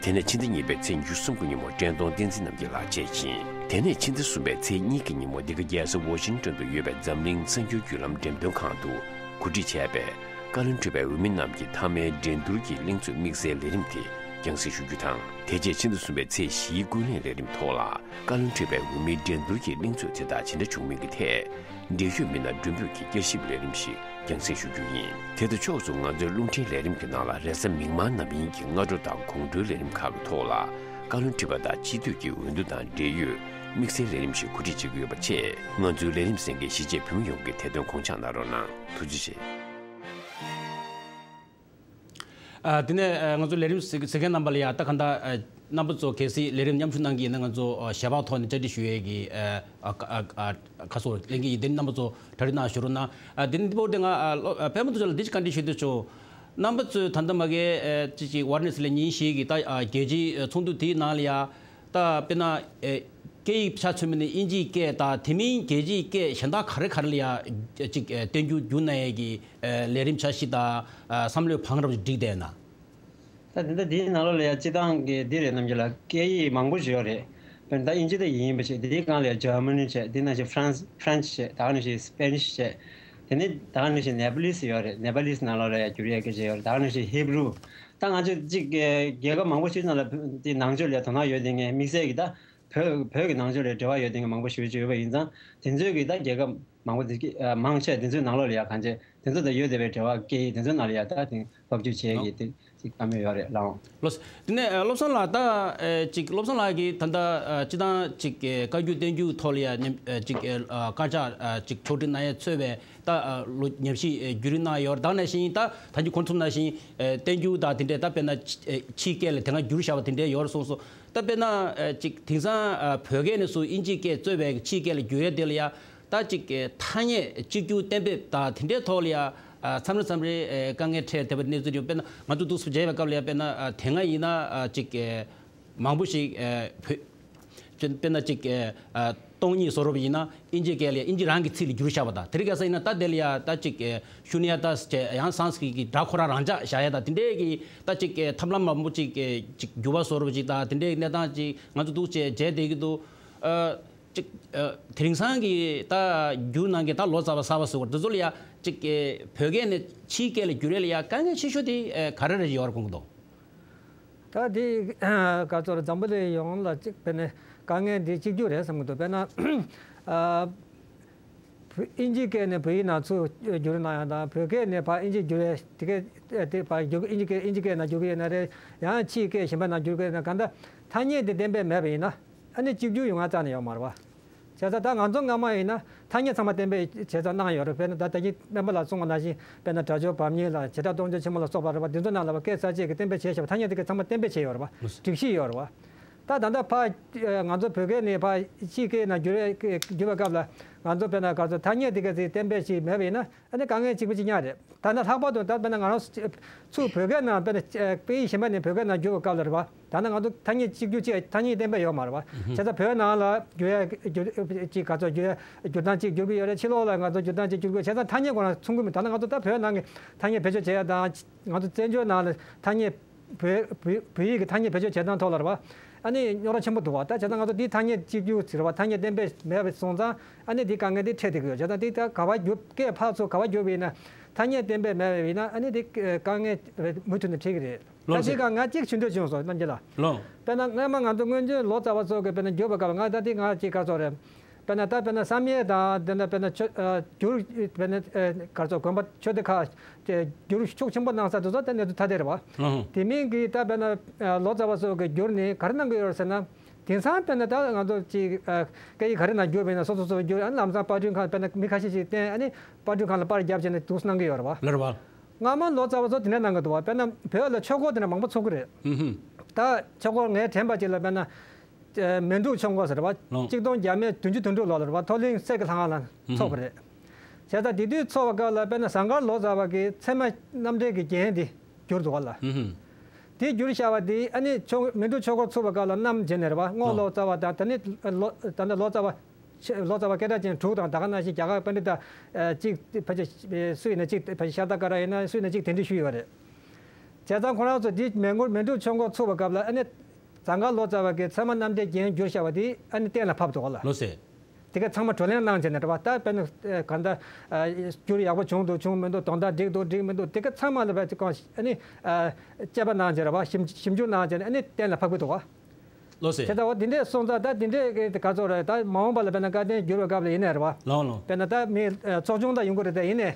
དེ་ནས་ཕྱི་ཟླ་གཉིས་པའི་ཚེས་ཉི་ཤུ་གསུམ་གྱི་ཉིན་མོ་བཀྲས་མཐོང་བསྟན་འཛིན་རྣམ་རྒྱལ་ལགས་བཅས་ཡིན། དེ་ནས་ཕྱི་ཟླ་གསུམ་པའི་ཚེས་གཉིས་ཀྱི་ཉིན་མོ་འདི་ག་རྒྱལ་ས་ཝ་ཤིང་ཊོན་དུ་ཡོད་པའི་འཛམ་གླིང་གསར་འགྱུར་བརྒྱུད་ལམ་འགྲེམས་སྟོན་ཁང་དུ་གོ་སྒྲིག་བྱས་པའི་བཀའ་བློན་ཁྲི་པའི་འོས་མི་རྣམས་ཀྱི་མཐའ་མའི་འགྲན་བསྡུར་གྱི་གླེང་ཚོགས་དམིགས་བསལ་ལས་རིམ་དེ་རྒྱང་སྲིང་ཞུ་རྒྱུ་དང་། དེ་རྗེས་ཕྱི་ཟླ་གསུམ་པའི་ཚེས་བཞིའི་ཀུན་གླེང་ལས་རིམ་ཐོག་ལ། བཀའ་བློན་ཁྲི་པའི་འོས་མིའི་འགྲན་བསྡུར་གྱི་གླེང་ཚོགས་དེ་དག་ཇི་འདྲ་བྱུང་མིན་གྱི་ཐད། འགྲེལ་བཤད་མི་སྣ་མགྲོན་འབོད་ཀྱི་བསྐྱར་ཞིབ་ལས་རིམ་ཞིག་རྒྱང་སྲིང་ཞུ་རྒྱུ་ཡིན། དེ་དང་ཕྱོགས་སུ་ང་ཚོའི་རླུང་འཕྲིན་ལས་རིམ་གྱི་ནང་ལ་རེས་གཟའ་མིག་དམར་ནམ་ཡིན་གྱི་སྔ་དྲོ་དང་དགོང་དྲོའི་ལས་རིམ་ཁག་གི་ཐོག་ལ། བཀའ་བློན་ཁྲི་པ་དང་སྤྱི་འཐུས་ཀྱི་འོས་བསྡུ་དང་འབྲེལ་ཡོད་དམིགས་བསལ་ལས་རིམ་ཞིག་གོ་སྒྲིག་བྱེད་ཀྱི་ཡོད་པ་བཅས། ང་ཚོའི་ལས་རིམ་གསན་མཁན་གཞིས་བྱེས་བོད་མི་ཡོངས་ཀྱིས་དེ་དོན་དགོངས་འཇགས་གནང་རོགས་གནང་། ཐུགས་རྗེ་ཆེ། ཨ། དེ་ནས་ཨ་ང་ཚོ་ལས་རིམ་གཟིགས་གཟིགས་མཁན་རྣམ་པ་ལ་ཡང་ད་གང་ལྟར་ཨ་རྣམ་པ་ཚོ་གལ་སྲིད་ལས་རིམ་མཉམ་ཞུགས་གནང་གི་ཡིན་ན། ང་ཚོ་ཨ་ཞལ་པར་ཐོག་ནས་བཅར་འདྲི་ཞུ་ཡས་ཀྱི་ཨ་ཨ་ཨ་ཨ་ཁ་སོ་ལེན་གྱི་ཡིན། དེ་ནས་རྣམ་པ་ཚོ་གྲ་སྒྲིག་གནང་ཞུ་རོགས་གནང་། ཨ་དེ་ནས་འདི་པོ་དེ་ང་ཨ་ཨ་ཕལ་མོ་ཏོ་ཚོ་ལ་འདི་ཅིག་བཀའ་འདྲི་ཞུ་འདོད་བྱུང་། རྣམ་པ་ཚོས་ད་ལྟ་མ་གི་ཨ་ཅི་ཅི་ཝར་ནེ་སི་ལ་ཉིན་ཞིག་གི་ད་ཨ་རྒྱལ་སྤྱིའི་ཨ་ཚོགས་འདུ་དེའི་ནང་ལ་ཡ། ད་དཔེར་ན་ཨེ་སྐད་ཡིག་ཆ་མཚོན་པ་ནི་དབྱིན་ཇིའི་སྐད་དང་དེ་མིན་རྒྱལ་སྤྱིའི་སྐད་གཞན་དག་ག་རེ་ག་རེ་ལ་ཡ་ཅིག་ཨེ་བསྟན་འགྱུར་བསྒྱུར་གནང་ཡས་ཀྱི་ཨེ་ལས་རིམ་འཆར་གཞི་དང་ཨ་བསམ་བློའི་བང་རིམ་བསྒྲིགས་བསྡད་ན། ད་དེ་འདྲ་འདིའི་ནང་ལོགས་ལ་ཡ་སྤྱི་བཏང་གི་འདི་རེད། རྣམ་རྒྱལ་ལགས། སྐད་ཡིག་མང་པོ་ཞིག་ཡོད་རེད། དཔེར་ན་ད་དབྱིན་ཇི་དེ་ཡིན་པ་བྱས། དེའི་སྒང་ལ་ཡ་ཇར་མ་ནི་བྱས། དེ་ནང་བཞིན་ཧྥ་རན་སི་ཧྥ་རན་སི་བྱས། ད་ག་ནང་བཞིན་སི་པེ་ནིཤ་བྱས། དེ་ནས་ད་ག་ནང་བཞིན་ནེ་པ་ལིས་ཡོད་རེད། ནེ་པ་ལིས་ནང་ལོགས་ལ་ཡ་བསྒྱུར་ཡས་སྐད་ཆ་ཡོད་རེད། ད་ག་ནང་བཞིན་ཧི་བྷི་རུ། ད་ང་ཚོས་གཅིག་རྒྱལ་ཁབ་མང་པོ་ཞིག་ནང་ལ་དེ་ནང་ཆོས་ལ་དོ་སྣང་ཡོད་དེ་ངས་དམིགས་བསལ་གྱི་ད་བོད་བོད་ཀྱི་ནང་ཆོས་ལ་འབྲེལ་བ་ཡོད་དེ་ངས་མང་པོ་ཞུ་ཡོད་པ་ཡིན་ཙང་། དེ་ཚོས་ཀྱི་ད་རྒྱལ་ཁབ་མང་པོ་དེ་གི་ཨ་མང་ཆེ་དེ་ཚོའི་ནང་ལོགས་ལ་ཡ་གང་ཆེ་དེ་ཚོ་དང་ཡོད་བསྡད་པའི་འབྲེལ་བ་སྐད་ཡིག་དེ་ཚོའི་ནང་ལ་ཡ་ད་དེ་སློབ་བསྒྱུར་བྱེད་ཀྱི་དེ་ཅིག་བཀའ་མོལ་ཡོད་རེད་ལགས། ལོ། དེ་ནས་ཨ་བློ་བཟང་ལགས། ད་ཨེ་ཅིག་བློ་བཟང་ལགས་ཀྱིས་ད་ལྟ་ཨ་སྤྱི་བཏང་ཅིག་ཨེ་བཀའ་འགྱུར་བསྟན་འགྱུར་ཐོག་ལ་ཡ་ཉམས་ཨེ་ཅིག་ཨེ་ཨ་དཀར་ཆག་ཨ་ཅིག་ཕྱོགས་སྒྲིག་གནང་ཡས་ཚོས་པའི་ད་ཨ་ལོ་ཉམས་ཞིབ་ཨེ་བརྒྱུད་རིམ་གནང་ཡོད་རེད། ད་ག་ནང་བཞིན་ད་ད་གིན་གོ་ཐུབ་ནང་བཞིན་ཨེ་བསྟན་འགྱུར་དང་དེ་འདྲས་ད་དཔེར་ན་ཕྱི་ཨེ་ཕྱིའི་སྐད་ལ་དེ་སྔ་བསྒྱུར་བཞག་པ་དེ་འདྲས་ཡོད་རེད་གསུངས་སོང་། ད་དཔེར་ན་ཨེ་ཅིག་དེང་སང་ཨ་བོད་སྐད་ནས་བཟུང་དབྱིན་ཇིའི་སྐད་གཙོས་པའི་ཕྱིའི་སྐད་ལ་བསྒྱུར་ཡས་དེ་ལ་ཡ། ད་ཅིག་ཨེ་ཐ་སྙད་གཅིག་གྱུར་གཏན་འབེབས་དང་དེ་འདྲའི་ཐོག་ལ་ཡ་ཨ་མཚམས་རེ་མཚམས་རེ་ཨེ་དཀའ་ངལ་འཕྲད་བསྡད་པའི་གནས་ཚུལ་ཡོད། དཔེར་ན་ང་ཚོ་འདུག་སེ་མཇལ་བའི་སྐབས་ལ་ཡ། དཔེར་ན་ཨ་དེ་སྔ་ཡིན་ན་ཨ་ཅིག་ཨེ་མང་པོ་ཞིག་ཨེ་བོད་དཔེར་ན་ཅིག་ཨེ་ཨ་སྟོང་ཉིད་བཟོ་འདྲ་པོ་ཡིན་ན་དབྱིན་ཇིའི་སྐད་ལ་ཡ་དབྱིན་ཇི་རང་གི་ཚིག་ལ་བསྒྱུར་བཞག་པ་དང་། དེ་རིང་ཁ་སང་ཡིན་ན་ད་དེ་ལ་ཡ་ད་ཅིག་ཨེ་ཤུ་ནི་ཡ་ཏཱས་བྱས། ཡང་སཾ་སྐྲྀཏ་གི་སྒྲ་ཁོ་རང་རང་འཇགས་བཞག་ཡས་དང་། དེ་འདྲའི་གི་ད་ཅིག་ཨེ་ཐབས་ལམ་མང་པོ་ཅིག་ཨེ་ཅིག་འགྱུར་བ་བཟོ་འདྲ་པོ་ཅིག་དང་། དེ་འདྲའི་གནས་སྟངས་ཅིག་ང་ཚོ་འདུག་སེ་མཇལ་བསྡད་ཀྱི་འདུག་ཨ། ཅིག་ཨ། དེ་རིང་སང་གི་ད་བསྒྱུར་གནང་མཁན་ད་ལོ་ཙཱ་བ་གསར་པ་ཟེར་བ་དེ་ཚོ་ལ་ཡ་ཅིག་ཨེ་བོད་སྐད་ནས་ཕྱིའི་སྐད་ལ་བསྒྱུར་ཡས་ལ་ཡ་དཀའ་ངལ་ཆེ་ཤོས་དེ་ཨེ་ག་རེ་རེད་ཡོད་རེད་དགོངས་ཀྱི་འདུག་ད་དེ་ག་ཚོད་རེད། འཛམ་བུ་གླིང་ཡོངས་ལ་ཅིག་དཔེར་ན་དཀའ་ངལ་འདི་གཅིག་གྱུར་རེད་བསམ་གྱི་འདུག་དཔེར་ན་ཨ་དབྱིན་ཇིའི་སྐད་ནས་བོད་ཡིག་ནང་ཚུར་བསྒྱུར་གནང་ཡ་དང་། བོད་སྐད་ནས་ཕར་དབྱིན་ཇི་བསྒྱུར་ཡ་དེ་ག་དེ་ཕར་བསྒྱུར་དབྱིན་ཇི་སྐད་དབྱིན་ཇི་སྐད་ནང་བསྒྱུར་གྱི་ཡོད་ན་རེད། ཡང་ཕྱིའི་སྐད་གཞན་པ་ནང་བསྒྱུར་གྱི་ཡོད་ན། གང་ལྟར་ཐ་སྙད་དེ་གཏན་འབེབས་མེད་པ་ཡིན་ན། ཨ་ནི་གཅིག་གྱུར་ཡོང་ཡ་རྩ་ནས་ཡོད་མ་རེད་པ། བྱས་ཙང་ད་ང་ཚོ་སྔ་མ་ཡིན་ན་ཐ་སྙད་ཚང་མ་གཏན་འབེབས་བྱས་ཙང་གནང་ཡོད་རེད། དཔེར་ན་ད་ད་གིན་སྨན་པ་ལགས་གསུངས་པ་ནང་བཞིན། དཔེར་ན་སྒྲ་སྦྱོར་བམ་རྙིང་ལ་བྱེ་བྲག་སྟོང་ཆེན་ཆེན་མོ་ལ་སོགས་པ་རེད་པ། འདི་ཚོ་ནང་ལ་བ་སྐད་གསར་བཅད་ཀྱི་གཏན་འབེབས་བྱས་བཞག་པ། ཐ་སྙད་དེ་གའི་ཚང་མ་གཏན་འབེབས་བྱས་ཡོད་རེད་པ། སྒྲིག་གཞི་ཡོད་རེད་པ། ད་ད་ལྟ་ཕར་ང་ཚོ་བོད་སྐད་ནས་ཕར་ཕྱིའི་སྐད་ནང་བསྒྱུར་བའི་བསྒྱུར་བའི་སྐབས་ལ་ང་ཚོ་དཔེར་ན་ག་ཚོད་ཐ་སྙད་དེ་གའི་ཚིག་གཏན་འབེབས་ཤིག་མེད་པ་ཡིན་ན། ཨ་ནི་དཀའ་ངལ་གཅིག་པ་གཅིག་རྐྱང་རེད། ད་ནི་ལྷག་པར་དུ་ད་དཔེར་ན་ང་རང་ཚུར་བོད་སྐད་ནང་དཔེར་ན་སྐད་ཡིག་གཞན་པ་ནས་བོད་སྐད་ནང་བསྒྱུར་བའི་སྐབས་ལ་རེད་པ། ད་ནི་ང་ཚོ་ཐ་སྙད་གཅིག་གྱུར་གཅིག་ཐ་སྙད་གཏན་འབེབས་ཡོད་མ་རེད་པ། བྱས་ཙང་བོད་ནང་ལ་བསྒྱུར་ཡ་བསྒྱུར་གཅིག་ག་ཚོད་བསྒྱུར་ཡ་བསྒྱུར་སྟངས་གཅིག་བསྒྱུར་གྱི་ཡོད་རེད། ཕྱི་ལོགས་ལ་ང་ཚོ་བསྒྱུར་སྟངས་གཅིག་བསྒྱུར་གྱི་ཡོད། བྱས་ཙང་ཐ་སྙད་ཁོ་རང་མཚུངས་ཀྱི་མེད། ད་ནི་ང་ཚོ་ད་བོད་ནང་གི་ཐ་སྙད་བེད་སྤྱོད་བྱེད་ཡ་དང་། ང་ཚོ་བཙན་བྱོལ་ནང་ལ་ཐ་སྙད་བོད་བོད་བོད་ཡིག་གི་ཐ་སྙད་བེད་སྤྱོད་བྱེད་སྟངས་ཐོག་ལ་རེད་པ། ཨ་ནི་རྙོག་དྲ་ཆེན་པོ་འདུག་པ། ད་བྱས་ཙང་ང་ཚོ་འདི་ཐ་སྙད་གཅིག་གྱུར་ཟེར་བ་ཐ་སྙད་གཏན་འབེབས་མེད་པ་སོང་ཙང་། ཨ་ནི་འདི་དཀའ་ངལ་འདི་འཕྲད་བསྡད་ཀྱི་ཡོད། བྱས་ཙང་འདི་ད་ག་པར་བསྒྱུར། སྐད་ཕར་ཚུར་ག་པར་བསྒྱུར་བ་ཡིན་ན། ཐ་སྙད་གཏན་འབེབས་མེད་པ་ཡིན་ན་ཨ་ནི་འདི་དཀའ་ངལ་རེད། མུ་མཐུད་ནས་འཕྲད་ཀྱི་རེད། ད་ལགས་སོ། འདི་ག་ང་གཅིག་ཞུ་འདོད་བྱུང་སོང་། རྣམ་རྒྱལ་ལགས། ལགས། དཔེར་ན་སྔ་མ་ང་ཚོ་སྔོན་བྱོན་ལོ་ཙཱ་བ་ཚོ་གིས་དཔེར་ན་བསྒྱུར་བའི་སྐབས་ལ། ང་ད་འདི་ང་གཅིག་ག་ཚོད་རེད། དཔེར་ན་ད་དཔེར་ན་བསམ་ཡས་དང་། དེ་འདྲ་དཔེར་ན་ཆོས་ཨ་བསྒྱུར་དཔེར་ན་ཨ་ག་ཚོད་དགོན་པ་ཆོས་སྡེ་ཁག་དེ་བསྒྱུར་ཤུགས་ཆེན་པོ་གནང་ས་དེ་ཚོ་ད་གནས་ཚུལ་ཐ་དད་རེད་པ། ལགས། དེ་མིན་གྱི་ད་དཔེར་ན་ཨ་ལོ་ཙཱ་བ་ཚོ་གིས་བསྒྱུར་ནས་ག་རེ་གནང་གི་ཡོད་རེད་ཟེར་ན། དེང་སང་དཔེར་ན་ད་ང་ཚོ་ཅིག་ཨ་སྐད་ཡིག་ག་རེ་ནང་བསྒྱུར་བ་ཡིན་ན་སོ་སོ་སོ་བསྒྱུར། ཨ་ནི་ལམ་སང་པར་སྐྲུན་ཁང་དཔེར་ན་མི་ཁ་ཤས་ཤིག་བསྟན། ཨ་ནི་པར་སྐྲུན་ཁང་ལ་པར་བརྒྱབ་བྱས་ནས་འདུག་སེ་གནང་གི་ཡོད་རེད་པ། ལགས་རེད་པ། སྔ་མ་ལོ་ཙཱ་བ་ཚོ་དེ་འདྲ་གནང་གི་འདུག་པ། དཔེར་ན་བོད་ལ་ཆོས་སྐོར་དེ་འདྲ་མང་པོ་ཚོགས་ཀྱི་རེད། ཧུམ་ཧུམ། ད་ཆོས་སྐོར་ངས་དྲན་པ་ཅིག་ལ་དཔེར་ན། ཨ་མལ་འབྲུག་ཆོས་འཁོར་ཟེར་བ། ལགས། གཅིག་སྟོང་བརྒྱ་མེད་བདུན་ཅུ་དོན་དྲུག་ལོ་ལ་རེད་པ། མཐོ་གླིང་སེར་གྱི་ལྷ་ཁང་ལ་ཧུམ་ཧུམ། ཚོགས་པ་རེད། བྱས་ཙང་དེ་དུས་ཚོགས་པའི་སྐབས་ལ་དཔེར་ན་ཟངས་དཀར་ལོ་ཙཱ་བ་གིས་ཚད་མ་རྣམ་འགྲེལ་གྱི་རྒྱན་དེ་བསྒྱུར་འདུག་པ་ལགས། ཧུམ་ཧུམ། དེ་བསྒྱུར་བཞག་པ་དེ་ཨ་ནི་ཆོས་མལ་འབྲུག་ཆོས་འཁོར་ཚུགས་པའི་སྐབས་ལ་གནམ་བྱས་ནས་རེད་པ། རྔོག་ལོ་ཙཱ་བ་དང་། དེ་ནས་ལོ་ད་ལྟ་ལོ་ཙཱ་བ་ཆེ་ལོ་ཙཱ་བ་སྐད་གྲགས་ཅན་དྲུག་དང་། ད་ག་ནང་བཞིན་རྒྱ་གར་པཎྜི་ཏ་ཨ་གཅིག་ཕལ་ཆེར་སུ་ཡིན་ན་གཅིག་ཕལ་ཆེར་ཤར་ཏ་ཀ་ར་ཡིན་ན་སུ་ཡིན་ན་གཅིག་གདན་འདྲེན་ཞུས་ཡོད་རེད། དེ་ཙང་ཁོ་རང་ཚོ་འདི་མེ་འཁོར་མེ་འབྲུག་ཆོས་འཁོར་ཚུགས་པའི་སྐབས་ལ་ཨ་ནི་ཟངས་དཀར་ལོ་ཙཱ་བ་གིས་ཚད་མ་རྣམ་འགྲེལ་རྒྱན་བསྒྱུར་བཞག་པ་དེ་ཨ་ནི་གཏན་ལ་ཕབ་འདུག་ག་ལ། ལགས་སོ། དེ་ག་ཚང་མ་བགྲོ་གླེང་གནང་བྱས་ནས་རེད་བ། ད་དཔེར་ན་ཨ་གང་ལྟར་ཨ་བསྒྱུར་ཡག་པོ་བྱུང་འདུག་བྱུང་མི་འདུག་དོན་དག་འགྲིག་འདུག་འགྲིག་མི་འདུག་དེ་ག་ཚང་མ་ལ་བས་ཀྱི་གང་ཨ་ནི་ཨ་དཔྱད་པ་གནང་བྱས་རེད་བ། ཞིབ་ཞིབ་འཇུག་གནང་བྱས་ནས་ཨ་ནི་གཏན་ལ་ཕབ་གི་འདུག་ག། ལགས་སོ། དེ་ལྟ་བུ་དེ་འདྲས་སོང་ཙང་ད་དེ་འདྲས་ཀྱི་ག་ཚོད་རེད། ད་མ་འོངས་པ་ལ་དཔེར་ན་བཀའ་བསྟན་བསྒྱུར་བའི་སྐབས་ལ་ཡིན་ནའི་རེད་བ། ལགས་ལགས། དཔེར་ན་ད་མི་ཨ་ཚོགས་ཆུང་དང་ཡོང་གི་རེད། དེ་ཡིན་ནའི་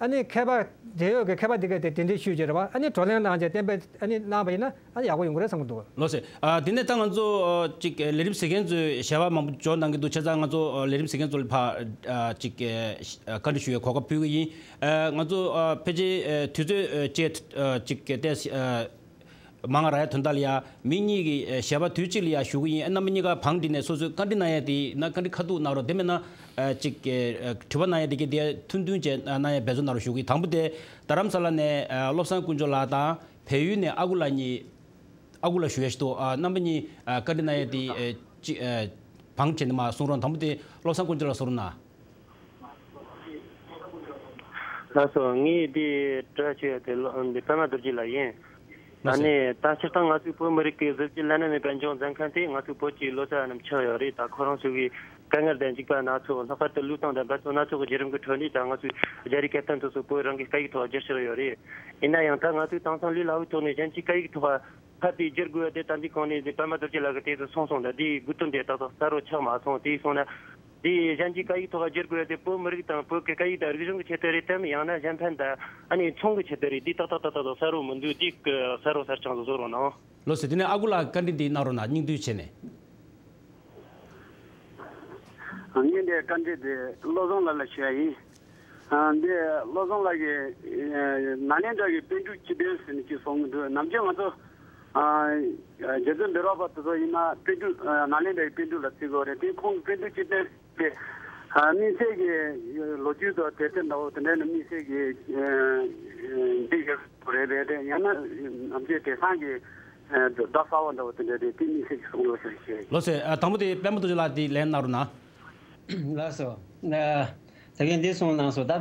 ཨ་ནི་མཁས་པ་འབྲེལ་ཡོད་ཀྱི་མཁས་པ་དེ་གས་དེ་དེ་འདྲས་ཞུས་བྱས་རེད་བ། ཨ་ནི་བགྲོ་གླེང་གནང་བྱས་གཏན་འབེབས་ཨ་ནི་གནང་བ་ཡིན་ན་ཨ་ནི་ཡག་པོ་ཡོང་གི་རེད་བསམ་གྱི་འདུག། ལགས་སོ། ཨ་དེ་ནས་ད་ང་ཚོ་ཨ་ཅིག་ལས་རིམ་གཟིགས་མཁན་ཚོས་ཞལ་པར་མང་པོ་འབྱོར་གནང་གི་འདུག་བྱས་ཙང་ང་ཚོ་ཨ་ལས་རིམ་གཟིགས་མཁན་ཚོ་ལ་ཕར་ཨ་ཅིག་ཨ་བཀའ་འདྲི་ཞུ་བའི་གོ་སྐབས་ཕུལ་གི་ཡིན། ཨ་ང་ཚོ་ཨ་ཕལ་ཆེར་ཨ་དུས་ཚོད་ཨ་བཅད་ཨ་ཅིག་ཏེ་ཨ་མང་ར་ཡ་དོན་དག་ལ་ཡ་མི་གཉིས་ཀྱིས་ ཨ་ཞལ་པར་དུས་གཅིག་ལ་ཡ་ཞུ་གི་ཡིན། ཨ་རྣམ་པ་གཉིས་ཀ་བང་སྒྲིག་ནས་སོ་སོའི་བཀའ་འདྲི་གནང་ཡ་དེ་ན་བཀའ་འདྲི་ཁ་ཐུག་གནང་རོགས། དེ་མེད་ན་ཨ་ཅིག་ཨ་དྲི་བ་གནང་ཡ་དེ་གའི་དེ་ཐུང་ཐུང་བྱས་གནང་ཡ་འབད་བརྩོན་གནང་རོགས་ཞུ་གི་ཡིན། དང་པོ་དེ་རྡ་རམ་ས་ལ་ནས་ཨ་བློ་བཟང་དཀོན་མཆོག་ལགས་དང་བལ་ཡུལ་ནས་ཨ་ཁུ་ལགས་གཉིས། ཨ་ཁུ་ལགས་ཞུ་ཡ་ཞིག་འདུག། ཨ་རྣམ་པ་གཉིས་ཨ་བཀའ་འདྲི་གནང་ཡ་དེ་ཨ་ཅི་ཨ་བང་བྱས་ནས་མར་གསུང་རོགས། དང་པོ་དེ་བློ་བཟང་དཀོན་མཆོག་ལགས་གསུང་རོགས་གནང་། ལགས་སོ། ངས་འདི་དྲི་བ་བྱེད་ཡ་དེ་ལོ་འདི་པད་མ་རྡོ་རྗེ་ལགས་ཡིན། ལགས་སོ། ཨ་ནི་ད་སྤྱིར་བཏང་ང་ཚོའི་བོད་མི་རིགས་ཀྱི་གཟི་བརྗིད་བླ་ན་མེད་པ་འབྱུང་མཛད་མཁན་དེ་ང་ཚོའི་བོད་ཀྱི་ལོ་ཙཱ་རྣམས་ཆགས་ཡོད་རེད། ད་ཁོ་རང་ཚོ་གི་དཀའ་ངལ་དང་འཇིགས་པ་སྣ་ཚོགས། ལྷག་པར་དུ་ལུས་སྟངས་དང་འབད་བརྩོན་སྣ་ཚོགས་ཀྱི་བརྒྱུད་རིམ་གྱི་ཁྲོད་ནས་ད་ང་ཚོའི་རྒྱ་རིགས་ཁེ་ཕན་དེ་ཚོ་བོད་རང་གི་སྐད་ཡིག་ཐོག་བསྒྱུར་བཞག་ཡོད་རེད། ཡིན་ན་ཡང་ད་ང་ཚོའི་དེང་སང་ལས་སླ་བོའི་ཐོག་ནས་གཞན་གྱི་སྐད་ཡིག་ཐོག་ཕར་དེ་བསྒྱུར་དགོས་ཡ་དེ་ད་འདི་གོང་ནས་འདི་པད་མ་རྡོ་རྗེ་ལགས་ཀྱིས་དེ་ཚོ་གསུངས་སོང་། ད་དེའི་དགོས་དོན་དེ་ཏག་ཏག་གསལ་པོ་ཆགས་མ་སོང་། དེ་སོང་ན་དེ་གཞན་གྱི་སྐད་ཡིག་ཐོག་བསྒྱུར་དགོས་ཡ་དེ་བོད་མི་རིགས་དང་བོད་ཀྱི་སྐད་ཡིག་དང་རིག་གཞུང་གི་ཆེད་དུ་རེད་དམ། ཡང་ན་གཞན་ཕན་དང་ཨ་ནི་ཚོང་གི་ཆེད་དུ་རེད། དེ་ཏག་ཏག་ཏག་ཏག་ཏག་གསལ་པོ་མི་འདུག། དེ་གསལ་པོ་གསལ་རྐྱང་དུ་བཟོ་རོགས་གནང་། ལགས་སོ། དེ་ནས་ཨ་ཁུ་ལགས་བཀའ་འདྲི་འདི་གནང་རོགས་གནང་། སྙིང་བསྡུས་བྱས་ནས། ངས་འདི་བཀའ་འདྲི་དེ་བློ་བཟང་ལགས་ལ་ཞུ་ཡ་ཡིན། ཨ་འདི་བློ་བཟང་ལགས་ཀྱིས་ཨ་ནཱ་ལེནྡྲ་གི་པཎ་གྲུབ་སྤྱི་དོན་ཟེར་ནས་ཅིག་གསུང་གི་འདུག། ནམ་རྒྱུན་ང་ཚོ་ཨ་རྗེ་བཙུན་མི་རོ་པ་དེ་ཚོ་ཡིན་ན་པཎ་གྲུབ་ཨ་ནཱ་ལེནྡྲ་གི་པཎ་གྲུབ་ལ་བརྩི་གི་ཡོད་རེད། དེ་ཁོང་གི་པཎ་གྲུབ་སྤྱི་དོན་དེ་ཨ་དམིགས་བསལ་གྱི་ལོ་རྒྱུས་དང་དེབ་ཐེར་འདྲ་བོ་དེ་འདྲ་ནི་དམིགས་བསལ་གྱི་ཨ་འདི་ཡོད་རེད་རེད་དེ། ཡང་ན་ནམ་རྒྱུན་དེང་སང་གི་ཨ་བརྡ་གསར་པ་འདྲ་བོ་དེ་འདྲ་རེད། དེ་དམིགས་བསལ་གྱི་གསུང་རོགས་ཞེས་ཞུ། ལགས་སོ། ཨ་དང་པོ་དེ་པད་མ་རྡོ་རྗེ་ལགས་དེ་ལན་གནང་རོགས་གནང་། ལགས་སོ། ཨ་ད་གིན་འདི་གསུངས་གནང་སོང་། ད་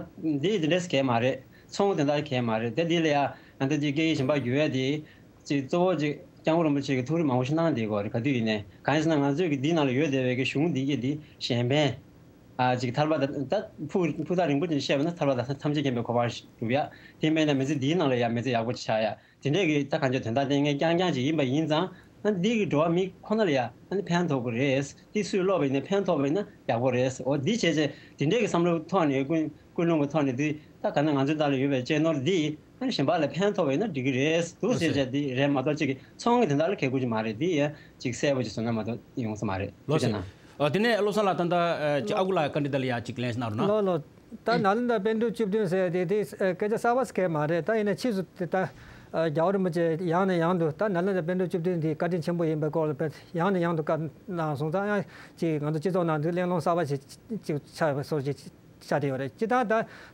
འདི་འདི་འདྲས་གལ་མ་རེད། ཚོང་དེ་འདྲ་གལ་མ་རེད། དེ་འདི་ལ་ཡ་ང་ཚོ་འདི་སྐད་ཡིག་གཞན་པ་བསྒྱུར་ཡས་དེ་ཅིག་གཙོ་བོ་ཅིག་སྐྱབས་མགོན་རིན་པོ་ཆེ་གི་ཐུགས་རེ་མང་པོ་ཞིག་གནང་བསྡད་ཡོད་རེད། ག་དུས་ཡིན་ནའི་གང་ཡིན་ཟེར་ན་ང་ཚོའི་གི་འདི་ནང་ལ་ཡོད་བསྡད་པའི་གི་གཞུང་འདི་གི་འདི་གཞན་ཕན་ཨ་ཅིག་ཐར་པ་དང་ད་ཕུགས་ཕུགས་ཐག་རིང་པོ་ཅིག་བཤད་པ་ན་ཐར་པ་དང་ཐམས་ཅད་མཁྱེན་པའི་གོ་འཕང་སྒྲུབ་ཡ། དེ་མིན་ན་མི་ཚེ་འདིའི་ནང་ལ་ཡ་མི་ཚེ་ཡག་པོ་ཅིག་ཆགས་ཡ། དེ་འདྲས་ཀྱི་ད་གང་ཅི་དོན་དག་ལྡན་མཁན་རྐྱང་རྐྱང་ཅིག་ཡིན་པ་ཡིན་ཙང་ཨ་ནི་འདི་གི་འགྲོ་བ་མི་ཁོ་ན་ལ་ཡ་ཨ་ནི་ཕན་ཐོགས་ཀྱི་རེད། འདི་སུས་ཀློག་པ་ཡིན་ན་ཕན་ཐོགས་པ་ཡིན་ན་ཡག་པོ་རེད། འོ་འདི་བྱས་བྱས་དེ་འདྲས་ཀྱི་བསམ་བློའི་ཐོག་ནས་ཀུན་ཀུན་སློང་གི་ཐོག་ནས་འདི་ད་ག་ན་ང་ཚོའི་ནང་ལ་ཡོད་པའི་གཅེས་ནོར་འདི་ཨ་ནི་གཞན་པ་ལ་ཕན་ཐོགས་པ་ཡིན་ན་འགྲིག་གི་རེད་འདུག་ཟེར་བྱས་འདི་རེད་མ་གཏོགས་ཅིག་ཚོང་གི་དོན་དག་ལ་གལ་དགོས་ཀྱི་མ་རེད། འདི་ཡ་ཅིག་གསལ་པོ་ཅིག་བཟོ་ན་མ་གཏོགས་ཡོང་ས་མ་རེད། ལགས་སོ། ཐུགས་རྗེ་གནང་། ཨ་དེ་ནས་བློ་བཟང་ལགས་ད་ལྟ་ཨ་ཅིག་ཨ་ཁུ་ལགས་བཀའ་འདྲི་དེ་ལ་ཡ་ཅིག་ལན་ཞིག་གནང་རོགས་གནང་། ལགས་ལགས། ད་ནཱ་ལེནྡྲ་པཎ་གྲུབ་བཅུ་བདུན་ཟེར་དེ་དེ་ཨ་སྐད་ཆ་གསར་པ་ཞིག་གས་མ་རེད། ད་ཡིན་ན་ཕྱིས་སུ་དེ་ད་ཨ་རྒྱལ་བ་རིན་པོ་ཆེ་ཡང་ནས་ཡང་དུ་ད་ནཱ་ལེནྡྲ་པཎ་གྲུབ་བཅུ་བདུན་དེ་བཀའ་དྲིན་ཆེན་པོ་ཡིན་པའི་སྐོར་ལ་དཔེ་ཡང་ནས་ཡང་དུ་བཀའ་གནང་སོང་ཙང་ཡང་ཅིག་ང་ཚོ་སྤྱི་ཚོགས་ནང་དུ་གླེང་སློང་གསར་པ་ཞིག་ཅིག་ཆགས་པའི་བཟོ་ཞིག་ཆགས་བསྡད་ཡོད་རེད། སྤྱིར་བཏང་ད་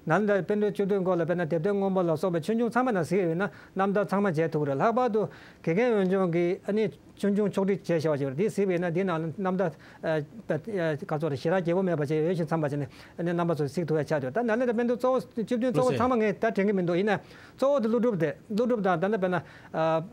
ནཱ་ལེནྡྲ་པཎ་གྲུབ་བཅུ་བདུན་སྐོར་ལ་དཔེར་ན་དེབ་ཐེར་སྔོན་པོ་ལ་སོགས་པའི་ཆུང་ཆུང་ཚང་མ་ནང་གཟིགས་ཡོད་ན་རྣམ་ཐར་ཚང་མ་མཇལ་ཐུབ་ཀྱི་རེད། ལྷག་པར་དུ་དགེ་རྒན་འོས་སྦྱོང་གི་ཨ་ནི་ཆུང་ཆུང་ཕྱོགས་སྒྲིག་བྱས་བཞག་པ་ཞིག་རེད། འདི་གཟིགས་པ་ཡིན་ན་འདིའི་ནང་ལ་རྣམ་ཐར་ཨ་ཨ་ག་ཚོད་རེད། ཞེ་དྲག་རྒྱས་པོ་མེད་པ་བྱས་འོས་ཤིང་འཚམས་པ་བྱས་ནས་ཨ་ནི་རྣམ་པ་ཚོ་གཟིགས་ཐུབ་ཡ་ཆགས་འདུག། ད་ནཱ་ལེནྡྲ་པཎ་གྲུབ་གཙོ་བོ་བཅུ་བདུན་གཙོ་བོ་ཚང་མ་ངས་ད་དྲན་གྱི་མི་འདུག། ཡིན་ན་གཙོ་བོ་དེ་ཀླུ་སྒྲུབ་དེ་ཀླུ་སྒྲུབ་དང་ད་ནི་དཔེར་ན་ཨ་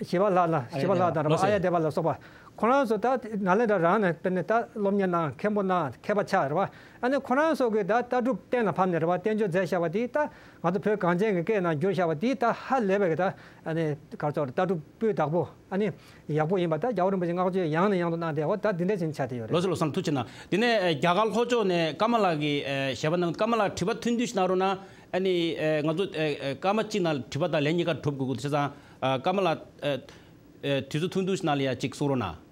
ཞི་བ་ལྷ་དང་ཞི་བ་ལྷ་དང་རེད་པ། ཨཱརྱ་དེ་བ་ལ་སོགས་པ་ཁོ་རང་ཚོ་ད་ནཱ་ལེནྡྲ་རང་ནས་དཔེར་ན་ད་སློབ་གཉེར་གནང་མཁན་པོ་གནང་མཁས་པ་ཆགས་རེད་པ། ཨ་ནི་ཁོ་རང་ཚོ་གིས་ད་ལྟ་གྲུབ་གཏན་ལ་ཕབ་ནས་རེད་པ། བསྟན་བཅོས་མཛད་བཞག་པ་དེ་ད་ང་ཚོ་བོད་གངས་ཅན་གྱི་སྐད་ནང་བསྒྱུར་བཞག་པ་དེ་ད་ཧ་ལས་པའི་གི་ད་ཨ་ནི་ག་ཚོད་རེད། ལྟ་གྲུབ་སྤུས་དག་པོ་ཨ་ནི་ཡག་པོ་ཡིན་པ་ད་རྒྱལ་བ་རིན་པོ་ཆེ་བསྔགས་བརྗོད་ཡང་ནས་ཡང་དུ་གནང་སྟེ་འོ་ད་འདི་འདྲ་ཞིག་ཆགས་བསྡད་ཡོད་རེད། ལགས་སོ། བློ་བཟང་ཐུགས་རྗེ་གནང་། དེ་ནས་ཨ་རྒྱ་གར་ལྷོ་ཕྱོགས་ནས་ཀ་མ་ལགས་ཀྱིས་ཨ་ཞལ་པར་གནང་། ཀ་མ་ལགས་དྲི་བ་ཐུང་ཐུང་ཞིག་གནང་རོགས་གནང་། ཨ་ནི་ཨ་ང་ཚོ་ཨ་ཨ་སྐར་མ་གཅིག་ནང་དྲི་བ་དང་ལན་གཉིས་ཀ་གྲུབ་དགོས་ཀྱི་འདུག། བྱས་ཙང་ཨ་ཀ་མ་ལགས་ཨ་ཨ་དུས་ཚོད་ཐུང་ཐུང་ཞིག་ནང་ལ་ཡ་གཅིག་གསུང་རོགས་གནང་།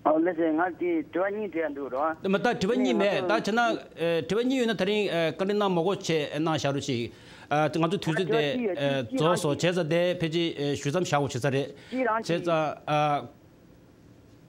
ཨོ་ལགས་སེ། ང་དེ་དྲི་བ་གཉིས་དྲི་ཡ་འདུག་རོ། མ་ད་དྲི་བ་གཉིས་མེད། ད་བྱས་ན་ཨ་དྲི་བ་གཉིས་ཡོད་ན་ད་རིང་ཨ་བཀའ་འདྲི་གནང་མ་དགོས་བྱས་གནང་བཞག་རོགས་ཞེས། ཨ་ང་ཚོ་དུས་ཚོད་དེ་ཨ་རྫོགས་སོང་། བྱས་ཙང་དེ་ཕལ་ཆེར་ཨ་ཞུ་མཚམས་བཞག་དགོས་བྱས་ས་རེད། བྱས་ཙང་ཨ།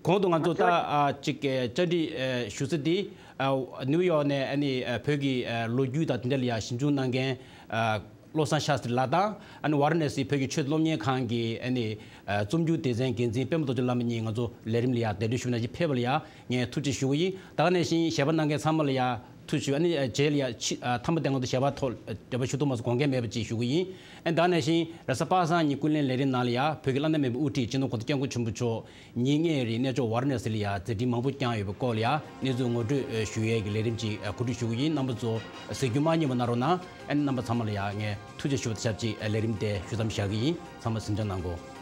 གོང་དུ་ང་ཚོ་ད་ཨ་ཅིག་བཅར་འདྲི་ཨ་ཞུ་ས་འདི་ཨ་ནིའུ་ཡོག་ནས་ཨ་ནི་ཨ་བོད་ཀྱི་ཨ་ལོ་རྒྱུས་དང་དེ་འདྲ་ལ་ཡ་ཞིབ་འཇུག་གནང་མཁན་ཨ་བློ་བཟང་ཤཱསྟྲི་ལགས་དང་། ཨ་ནི་ཝཱ་ར་ཎ་སི་བོད་ཀྱི་ཆོས་སློབ་གཉེར་ཁང་གི་ཨ་ནི་ཨ་རྩོམ་སྒྱུར་སྡེ་ཚན་འགན་འཛིན་པད་མ་རྡོ་རྗེ་ལགས་རྣམ་པ་གཉིས་ང་ཚོ་ལས་རིམ་ལ་ཡ་གདན་འདྲེན་ཞུ་ན་ཅིག་ཕེབས་པ་ལ་ཡ་ངས་ཐུགས་རྗེ་ཞུ་གི་ཡིན། ད་ག་ནང་བཞིན་ཞལ་པར་གནང་མཁན་ཚང་མ་ལ་ཡ་ ཐུགས་རྗེ་ཆེ། ཨ་ནི་རྗེས་ལ་ཡ་ཕྱི་ཨ་ཐ་མ་དེ་སྔོན་དུ་ཞལ་པར་ཐོག་འབྲེལ་བ་ཞུ་ཐུབ་མ་སོང་། དགོངས་འགལ་མེད་པ་ཅིག་ཞུ་གི་ཡིན། ཨ་ནི་ད་ནང་བཞིན་རེས་གཟའ་པ་སངས་ཉིན་ཀུན་གླེང་ལས་རིམ་ནང་ལ་ཡ་བོད་ཀྱི་བླ་ན་མེད་པའི་དབུ་ཁྲིད་སྤྱི་ནོར་གོང་ས་སྐྱབས་མགོན་ཆེན་པོ་མཆོག་ཉིན་ལྔའི་རིང་གནས་མཆོག་ཝཱ་ར་ཎ་སི་ལ་ཡ་མཛད་འཕྲིན་མང་པོ་བསྐྱངས་ཡོད་པའི་སྐོར་ལ་ཡ་གནས་ཚུལ་ངོ་སྤྲོད་ཞུ་ཡས་ཀྱི་ལས་རིམ་ཅིག་གོ་སྒྲིག་ཞུ་གི་ཡིན། རྣམ་པ་ཚོ་གཟིགས་རྒྱུ་མ་བསྙེལ་བ་གནང་རོགས་གནང་། ཨ་ནི་རྣམ་པ་ཚང་མ་ལ་ཡ་ངས་ཐུགས་རྗེ་ཆེ་ཞུ་བ་དང་ཆབས་ཅིག་ལས་རིམ་དེ་ཞུ་མཚམས་བཞག་གི་ཡིན། ཚང་མ་གཟིམ་འཇག་གནང་གོ།